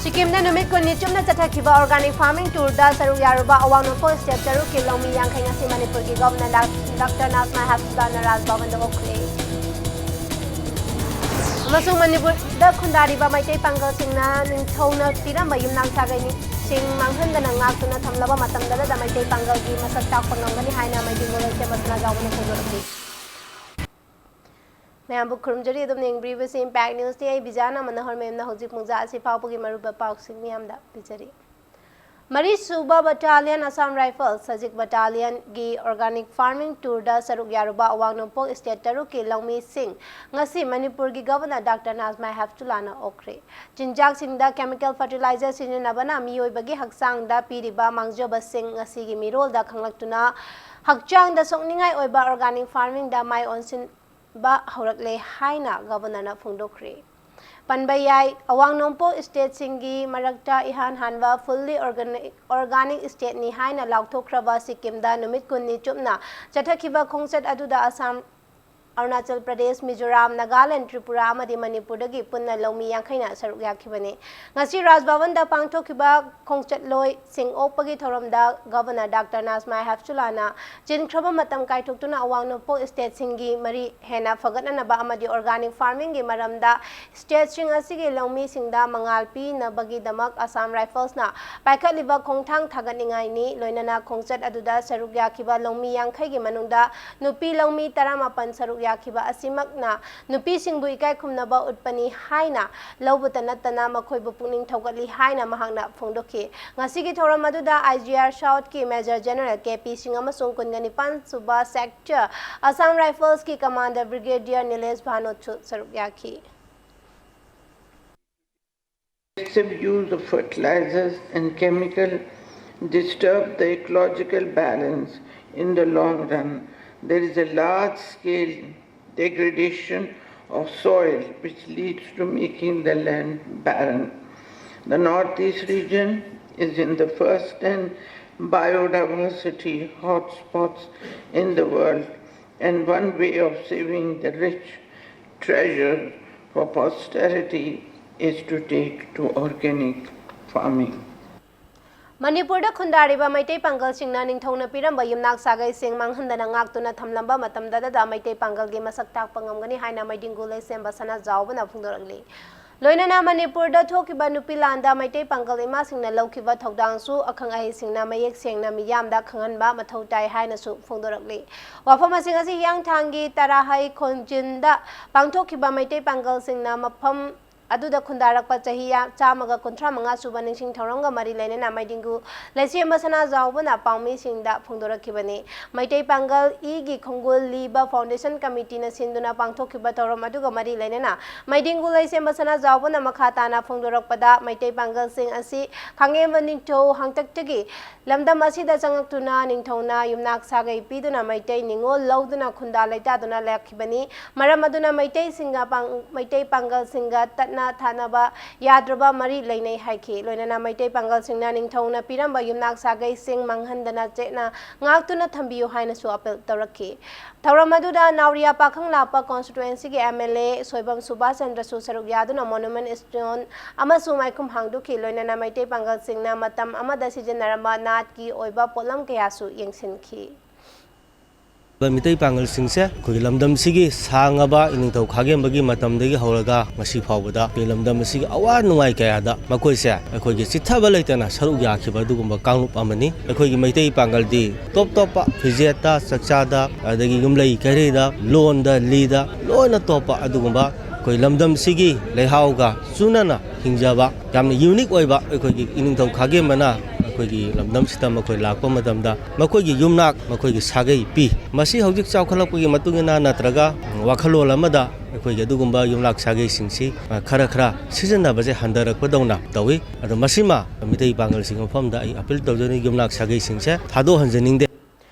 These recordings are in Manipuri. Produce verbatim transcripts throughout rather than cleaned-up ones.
ꯁꯤꯛꯀꯤꯝꯗ ꯅꯨꯃꯤꯠ ꯀꯨꯟꯅꯤ ꯆꯨꯞꯅ ꯆꯠꯊꯈꯤꯕ organic farming tourꯗ ꯁꯔꯨꯛ ꯌꯥꯔꯨꯕ ꯑꯋꯥꯡ ꯅꯣꯡꯄꯣꯛ state ꯇꯔꯨꯛꯀꯤ ꯂꯧꯃꯤ ꯌꯥꯡꯈꯩ ꯉꯁꯤ ꯃꯅꯤꯄꯨꯔꯒꯤ Governor ꯗꯥꯛ-, ꯗꯥꯛꯇꯔ ꯅꯥꯖꯃꯥ ꯍꯦꯞꯇꯨꯂꯥꯅ ꯔꯥꯖ ꯚꯕꯟꯗ ꯑꯣꯛꯈ꯭ꯔꯦ꯫ ꯑꯃꯁꯨꯡ ꯃꯅꯤꯄꯨꯔꯗ ꯈꯨꯟꯗꯥꯔꯤꯕ ꯃꯩꯇꯩ ꯄꯥꯡꯒꯜꯁꯤꯡꯅ ꯅꯤꯡꯊꯧꯅ ꯄꯤꯔꯝꯕ ꯌꯨꯝꯅꯥꯛ ꯁꯥꯒꯩꯁꯤꯡ ꯃꯥꯡꯍꯟꯗꯅ ꯉꯥꯛꯇꯨꯅ ꯊꯝꯂꯕ ꯃꯇꯝꯗꯨꯗ ꯃꯩꯇꯩ ꯄꯥꯡꯒꯜꯒꯤ ꯃꯁꯛ ꯇꯥꯛꯄ ꯉꯝꯒꯅꯤ ꯍꯥꯏꯅ ꯃꯩꯇꯩ ꯃꯤꯑꯣꯏ ꯁꯦꯝꯕ ꯁꯅꯥꯖꯥꯎꯕꯅ ꯐꯣꯡꯗꯣꯔꯛꯂꯤ꯫ ꯃꯌꯥꯝꯕꯨ ꯈꯨꯔꯨꯝꯖꯔꯤ꯫ ꯑꯗꯨꯝ ꯌꯦꯡꯕꯤꯔꯤꯕꯁꯤ Impact Newsꯅꯤ꯫ ꯑꯩ ꯕꯤꯖꯥꯅ ꯃꯅꯣꯍꯔ ꯃꯦꯝꯅ ꯍꯧꯖꯤꯛ ꯄꯨꯡ ꯖꯥ ꯑꯁꯤ ꯐꯥꯎꯕꯒꯤ ꯃꯔꯨꯑꯣꯏꯕ ꯄꯥꯎꯁꯤꯡ ꯃꯤꯌꯥꯝꯗ ꯄꯤꯖꯔꯤ꯫ ꯃꯔꯤꯁꯨꯕ Battalion Assam Rifles ꯁꯖꯤꯛ Battalionꯒꯤ organic farming tourꯗ ꯁꯔꯨꯛ ꯌꯥꯔꯨꯕ ꯑꯋꯥꯡ ꯅꯣꯡꯄꯣꯛ state ꯇꯔꯨꯛꯀꯤ ꯂꯧꯃꯤꯁꯤꯡ ꯉꯁꯤ ꯃꯅꯤꯄꯨꯔꯒꯤ Governor ꯗꯥꯛꯇꯔ ꯅꯥꯖꯃꯥ ꯍꯦꯞꯇꯨꯂꯥꯅ ꯑꯣꯛꯈ꯭ꯔꯦ꯫ ꯆꯤꯟꯖꯥꯛꯁꯤꯡꯗ chemical fertilizer ꯁꯤꯖꯤꯟꯅꯕꯅ ꯃꯤꯑꯣꯏꯕꯒꯤ ꯍꯛꯆꯥꯡꯗ ꯄꯤꯔꯤꯕ ꯃꯥꯡꯖꯕꯁꯤꯡ ꯉꯁꯤꯒꯤ ꯃꯤꯔꯣꯜꯗ ꯈꯪꯂꯛꯇꯨꯅ ꯍꯛꯆꯥꯡꯗ ꯁꯣꯛꯅꯤꯡꯉꯥꯏ ꯑꯣꯏꯕ organic farmingꯗ ꯃꯥꯏ ꯑꯣꯟꯁꯤꯟꯕ ꯍꯧꯔꯛꯂꯦ ꯍꯥꯏꯅ Governorꯅ ꯐꯣꯡꯗꯣꯛꯈ꯭ꯔꯦ꯫ ꯄꯟꯕ ꯌꯥꯏ, ꯑꯋꯥꯡ ꯅꯣꯡꯄꯣꯛ stateꯁꯤꯡꯒꯤ ꯃꯔꯛꯇ ꯏꯍꯥꯟ ꯍꯥꯟꯕ fully organic, organic stateꯅꯤ ꯍꯥꯏꯅ ꯂꯥꯎꯊꯣꯛꯈ꯭ꯔꯕ ꯁꯤꯛꯀꯤꯝꯗ ꯅꯨꯃꯤꯠ ꯀꯨꯟꯅꯤ ꯆꯨꯞꯅ ꯆꯠꯊꯈꯤꯕ ꯈꯣꯡꯆꯠ ꯑꯗꯨꯗ ꯑꯁꯥꯝ, ꯑꯔꯨꯅꯥꯆꯜ ꯄ꯭ꯔꯗꯦꯁ, ꯃꯤꯖꯣꯔꯥꯝ, ꯅꯥꯒꯥꯂꯦꯟ, ꯇ꯭ꯔꯤꯄꯨꯔꯥ ꯑꯃꯗꯤ ꯃꯅꯤꯄꯨꯔꯗꯒꯤ ꯄꯨꯟꯅ ꯂꯧꯃꯤ ꯌꯥꯡꯈꯩꯅ ꯁꯔꯨꯛ ꯌꯥꯈꯤꯕꯅꯤ꯫ ꯉꯁꯤ ꯔꯥꯖ ꯚꯕꯟꯗ ꯄꯥꯡꯊꯣꯛꯈꯤꯕ ꯈꯣꯡꯆꯠꯂꯣꯏꯁꯤꯡ ꯑꯣꯛꯄꯒꯤ ꯊꯧꯔꯝꯗ Governor ꯗꯥꯛꯇꯔ ꯅꯥꯖꯃꯥ ꯍꯦꯞꯇꯨꯂꯥꯅ ꯆꯤꯟꯈ꯭ꯔꯕ ꯃꯇꯝ ꯀꯥꯏꯊꯣꯛꯇꯨꯅ ꯑꯋꯥꯡ ꯅꯣꯡꯄꯣꯛ stateꯁꯤꯡꯒꯤ ꯃꯔꯤ ꯍꯦꯟꯅ ꯐꯒꯠꯅꯅꯕ ꯑꯃꯗꯤ organic farmingꯒꯤ ꯃꯔꯝꯗ stateꯁꯤꯡ ꯑꯁꯤꯒꯤ ꯂꯧꯃꯤꯁꯤꯡꯗ ꯃꯉꯥꯜ ꯄꯤꯅꯕꯒꯤꯗꯃꯛ Assam Riflesꯅ ꯄꯥꯏꯈꯠꯂꯤꯕ ꯈꯣꯡꯊꯥꯡ ꯊꯥꯒꯠꯅꯤꯡꯉꯥꯏꯅꯤ꯫ ꯂꯣꯏꯅꯅ ꯈꯣꯡꯆꯠ ꯑꯗꯨꯗ ꯁꯔꯨꯛ ꯌꯥꯈꯤꯕ ꯂꯧꯃꯤ ꯌꯥꯡꯈꯩꯒꯤ ꯃꯅꯨꯡꯗ ꯅꯨꯄꯤ ꯂꯧꯃꯤ ꯇꯔꯥꯃꯥꯄꯟ ꯁꯔꯨꯛ ꯌꯥꯈꯤꯕ ꯑꯁꯤꯃꯛꯅ ꯅꯨꯄꯤꯁꯤꯡꯕꯨ ꯏꯀꯥꯏ ꯈꯨꯝꯅꯕ ꯎꯠꯄꯅꯤ ꯍꯥꯏꯅ ꯂꯧꯕꯇ ꯅꯠꯇꯅ ꯃꯈꯣꯏꯕꯨ ꯄꯨꯛꯅꯤꯡ ꯊꯧꯒꯠꯂꯤ ꯍꯥꯏꯅ ꯃꯍꯥꯛꯅ ꯐꯣꯡꯗꯣꯛꯈꯤ꯫ ꯉꯁꯤꯒꯤ ꯊꯧꯔꯝ ꯑꯗꯨꯗ I G R Southꯀꯤ Major General K P Singh ꯑꯃꯁꯨꯡ ꯀꯨꯟꯒ ꯅꯤꯄꯥꯟ ꯁꯨꯕ Sector Assam Riflesꯀꯤ Commander Brigadier ꯅꯤꯂꯦꯁ ꯚꯥꯅꯣꯠꯁꯨ ꯁꯔꯨꯛ ꯌꯥꯈꯤ꯫ Excessive use of fertilizers and chemical disturb the ecological balance in the long run. There is a large scale degradation of soil which leads to making the land barren. The Northeast region is in the first ten biodiversity hotspots in the world, and one way of saving the rich treasure for posterity is to take to organic farming. ꯃꯅꯤꯄꯨꯔꯗ ꯈꯨꯟꯗꯥꯔꯤꯕ ꯃꯩꯇꯩ ꯄꯥꯡꯒꯜꯁꯤꯡꯅ ꯅꯤꯡꯊꯧꯅ ꯄꯤꯔꯝꯕ ꯌꯨꯝꯅꯥꯛ ꯁꯥꯒꯩꯁꯤꯡ ꯃꯥꯡꯍꯟꯗꯅ ꯉꯥꯛꯇꯨꯅ ꯊꯝꯂꯝꯕ ꯃꯇꯝꯗꯗ ꯃꯩꯇꯩ ꯄꯥꯡꯒꯜꯒꯤ ꯃꯁꯛ ꯇꯥꯛꯄ ꯉꯝꯒꯅꯤ ꯍꯥꯏꯅ ꯃꯩꯗꯤꯡꯒꯨ ꯂꯩꯁꯦꯝꯕ ꯁꯅꯥꯖꯥꯎꯕꯅ ꯐꯣꯡꯗꯣꯔꯛꯂꯤ꯫ ꯂꯣꯏꯅꯅ ꯃꯅꯤꯄꯨꯔꯗ ꯊꯣꯛꯈꯤꯕ ꯅꯨꯄꯤ ꯂꯥꯟꯗ ꯃꯩꯇꯩ ꯄꯥꯡꯒꯜ ꯏꯃꯥꯁꯤꯡꯅ ꯂꯧꯈꯤꯕ ꯊꯧꯗꯥꯡꯁꯨ ꯑꯈꯪ ꯑꯍꯩꯁꯤꯡꯅ ꯃꯌꯦꯛ ꯁꯦꯡꯅ ꯃꯤꯌꯥꯝꯗ ꯈꯪꯍꯟꯕ ꯃꯊꯧ ꯇꯥꯏ ꯍꯥꯏꯅꯁꯨ ꯐꯣꯡꯗꯣꯔꯛꯂꯤ꯫ ꯋꯥꯐꯝ ꯑꯁꯤꯡ ꯑꯁꯤ ꯍꯤꯌꯥꯡꯊꯥꯡꯒꯤ ꯇꯔꯥꯍꯩ ꯈꯣꯟꯖꯤꯟꯗ ꯄꯥꯡꯊꯣꯛꯈꯤꯕ ꯃꯩꯇꯩ ꯄꯥꯡꯒꯜꯁꯤꯡꯅ ꯃꯐꯝ ꯑꯗꯨꯗ ꯈꯨꯟꯗꯥꯔꯛꯄ ꯆꯍꯤ ꯆꯥꯝꯃꯒ ꯀꯨꯟꯊ꯭ꯔꯥ ꯃꯉꯥ ꯁꯨꯕ ꯅꯤꯡꯁꯤꯡ ꯊꯧꯔꯝꯒ ꯃꯔꯤ ꯂꯩꯅꯅ ꯃꯩꯗꯤꯡꯒꯨ ꯂꯩꯁꯦꯝꯕ ꯁꯅꯥꯖꯥꯎꯕꯅ ꯄꯥꯎꯃꯤꯁꯤꯡꯗ ꯐꯣꯡꯗꯣꯔꯛꯈꯤꯕꯅꯤ꯫ ꯃꯩꯇꯩ ꯄꯥꯡꯒꯜ ꯏꯒꯤ ꯈꯣꯡꯒꯨꯜ ꯂꯤꯕ ꯐꯥꯎꯟꯗꯦꯁꯟ ꯀꯃꯤꯇꯤꯅ ꯁꯤꯟꯗꯨꯅ ꯄꯥꯡꯊꯣꯛꯈꯤꯕ ꯊꯧꯔꯝ ꯑꯗꯨꯒ ꯃꯔꯤ ꯂꯩꯅꯅ ꯃꯩꯗꯤꯡꯒꯨ ꯂꯩꯁꯦꯝꯕ ꯁꯅꯥꯖꯥꯎꯕꯅ ꯃꯈꯥ ꯇꯥꯅ ꯐꯣꯡꯗꯣꯔꯛꯄꯗ, ꯃꯩꯇꯩ ꯄꯥꯡꯒꯜꯁꯤꯡ ꯑꯁꯤ ꯈꯥꯡꯉꯦꯝꯕ ꯅꯤꯡꯊꯧ ꯍꯥꯛꯇꯛꯇꯒꯤ ꯂꯝꯗꯝ ꯑꯁꯤꯗ ꯆꯪꯉꯛꯇꯨꯅ ꯅꯤꯡꯊꯧꯅ ꯌꯨꯝꯅꯥꯛ ꯁꯥꯒꯩ ꯄꯤꯗꯨꯅ ꯃꯩꯇꯩ ꯅꯤꯉꯣꯜ ꯂꯧꯗꯨꯅ ꯈꯨꯟꯗꯥ ꯂꯩꯇꯥꯗꯨꯅ ꯂꯥꯛꯈꯤꯕꯅꯤ꯫ ꯃꯔꯝ ꯑꯗꯨꯅ ꯃꯩꯇꯩꯁꯤꯡꯒ ꯄꯥꯡ-, ꯃꯩꯇꯩ ꯄꯥꯡꯒꯜꯁꯤꯡꯒ ꯇꯠꯅ ꯊꯥꯅꯕ ꯌꯥꯗ꯭ꯔꯕ ꯃꯔꯤ ꯂꯩꯅꯩ ꯍꯥꯏꯈꯤ꯫ ꯂꯣꯏꯅꯅ ꯃꯩꯇꯩ ꯄꯥꯡꯒꯜꯁꯤꯡꯅ ꯅꯤꯡꯊꯧꯅ ꯄꯤꯔꯝꯕ ꯌꯨꯝꯅꯥꯛ ꯁꯥꯒꯩꯁꯤꯡ ꯃꯥꯡꯍꯟꯗꯅ ꯆꯦꯠꯅ ꯉꯥꯛꯇꯨꯅ ꯊꯝꯕꯤꯌꯨ ꯍꯥꯏꯅꯁꯨ ꯑꯄꯤꯜ ꯇꯧꯔꯛꯈꯤ꯫ ꯊꯧꯔꯝ ꯑꯗꯨꯗ ꯅꯥꯎꯔꯤꯌꯥ ꯄꯥꯈꯪ ꯂꯥꯛꯄ ꯀꯣꯟꯁꯇꯤꯇ꯭ꯋꯦꯟꯁꯤꯒꯤ ꯑꯦꯝ ꯑꯦꯜ ꯑꯦ ꯁꯣꯏꯕꯝ ꯁꯨꯕꯥꯁ ꯆꯟꯗ꯭ꯔꯁꯨ ꯁꯔꯨꯛ ꯌꯥꯗꯨꯅ ꯃꯣꯅꯨꯃꯦꯟ ꯁ꯭ꯇꯣꯟ ꯑꯃꯁꯨꯡ ꯃꯥꯏꯈꯨꯝ ꯍꯥꯡꯗꯣꯛꯈꯤ꯫ ꯂꯣꯏꯅꯅ ꯃꯩꯇꯩ ꯄꯥꯡꯒꯜꯁꯤꯡꯅ ꯃꯇꯝ ꯑꯃꯗ ꯁꯤꯖꯤꯟꯅꯔꯝꯕ ꯅꯥꯠꯀꯤ ꯑꯣꯏꯕ ꯄꯣꯠꯂꯝ ꯀꯌꯥꯁꯨ ꯌꯦꯡꯁꯤꯟꯈꯤ꯫ ꯃꯤꯇꯩ ꯄꯥꯡꯒꯜꯁꯤꯡꯁꯦ ꯑꯩꯈꯣꯏꯒꯤ ꯂꯝꯗꯝꯁꯤꯒꯤ ꯁꯥꯡꯉꯕ ꯏꯅꯤꯡꯊꯧ ꯈꯥꯒꯦꯝꯕꯒꯤ ꯃꯇꯝꯗꯒꯤ ꯍꯧꯔꯒ ꯉꯁꯤ ꯐꯥꯎꯕꯗ ꯑꯩꯈꯣꯏ ꯂꯝꯗꯝ ꯑꯁꯤꯒꯤ ꯑꯋꯥ ꯅꯨꯡꯉꯥꯏ ꯀꯌꯥꯗ ꯃꯈꯣꯏꯁꯦ ꯑꯩꯈꯣꯏꯒꯤ ꯆꯤꯠꯊꯕ ꯂꯩꯇꯅ ꯁꯔꯨꯛ ꯌꯥꯈꯤꯕ ꯑꯗꯨꯒꯨꯝꯕ ꯀꯥꯡꯂꯨꯞ ꯑꯃꯅꯤ꯫ ꯑꯩꯈꯣꯏꯒꯤ ꯃꯩꯇꯩ ꯄꯥꯡꯒꯜꯗꯤ ꯇꯣꯞ ꯇꯣꯞꯄ ꯐꯤꯖꯦꯠꯇ, ꯆꯥꯛꯆꯥꯗ, ꯑꯗꯒꯤ ꯌꯨꯝꯂꯩ ꯀꯩꯔꯩꯗ, ꯂꯣꯟꯗ, ꯂꯤꯗ ꯂꯣꯏꯅ ꯇꯣꯞꯄ ꯑꯗꯨꯒꯨꯝꯕ ꯑꯩꯈꯣꯏ ꯂꯝꯗꯝꯁꯤꯒꯤ ꯂꯩꯍꯥꯎꯒ ꯆꯨꯅꯅ ꯍꯤꯡꯖꯕ ꯌꯥꯝꯅ ꯌꯨꯅꯤꯛ ꯑꯣꯏꯕ ꯑꯩꯈꯣꯏꯒꯤ ꯏꯅꯤꯡꯊꯧ ꯈꯥꯒꯦꯝꯕꯅ ꯑꯩꯈꯣꯏꯒꯤ ꯂꯝꯗꯝꯁꯤꯗ ꯃꯈꯣꯏ ꯂꯥꯛꯄ ꯃꯇꯝꯗ ꯃꯈꯣꯏꯒꯤ ꯌꯨꯝꯅꯥꯛ, ꯃꯈꯣꯏꯒꯤ ꯁꯥꯒꯩ ꯄꯤ꯫ ꯃꯁꯤ ꯍꯧꯖꯤꯛ ꯆꯥꯎꯈꯠꯂꯛꯄꯒꯤ ꯃꯇꯨꯡ ꯏꯟꯅ ꯅꯠꯇ꯭ꯔꯒ ꯋꯥꯈꯜꯂꯣꯟ ꯑꯃꯗ ꯑꯩꯈꯣꯏꯒꯤ ꯑꯗꯨꯒꯨꯝꯕ ꯌꯨꯝꯅꯥꯛ ꯁꯥꯒꯩꯁꯤꯡꯁꯤ ꯈꯔ ꯈꯔ ꯁꯤꯖꯤꯟꯅꯕꯁꯦ ꯍꯟꯊꯔꯛꯄꯗꯧꯅ ꯇꯧꯏ꯫ ꯑꯗꯣ ꯃꯁꯤꯃ ꯃꯤꯇꯩ ꯄꯥꯡꯒꯜꯁꯤꯡꯒꯤ ꯃꯐꯝꯗ ꯑꯩ ꯑꯄꯤꯜ ꯇꯧꯖꯅꯤꯡꯏ, ꯌꯨꯝꯅꯥꯛ ꯁꯥꯒꯩꯁꯤꯡꯁꯦ ꯊꯥꯗꯣꯛꯍꯟꯖꯅꯤꯡꯗꯦ꯫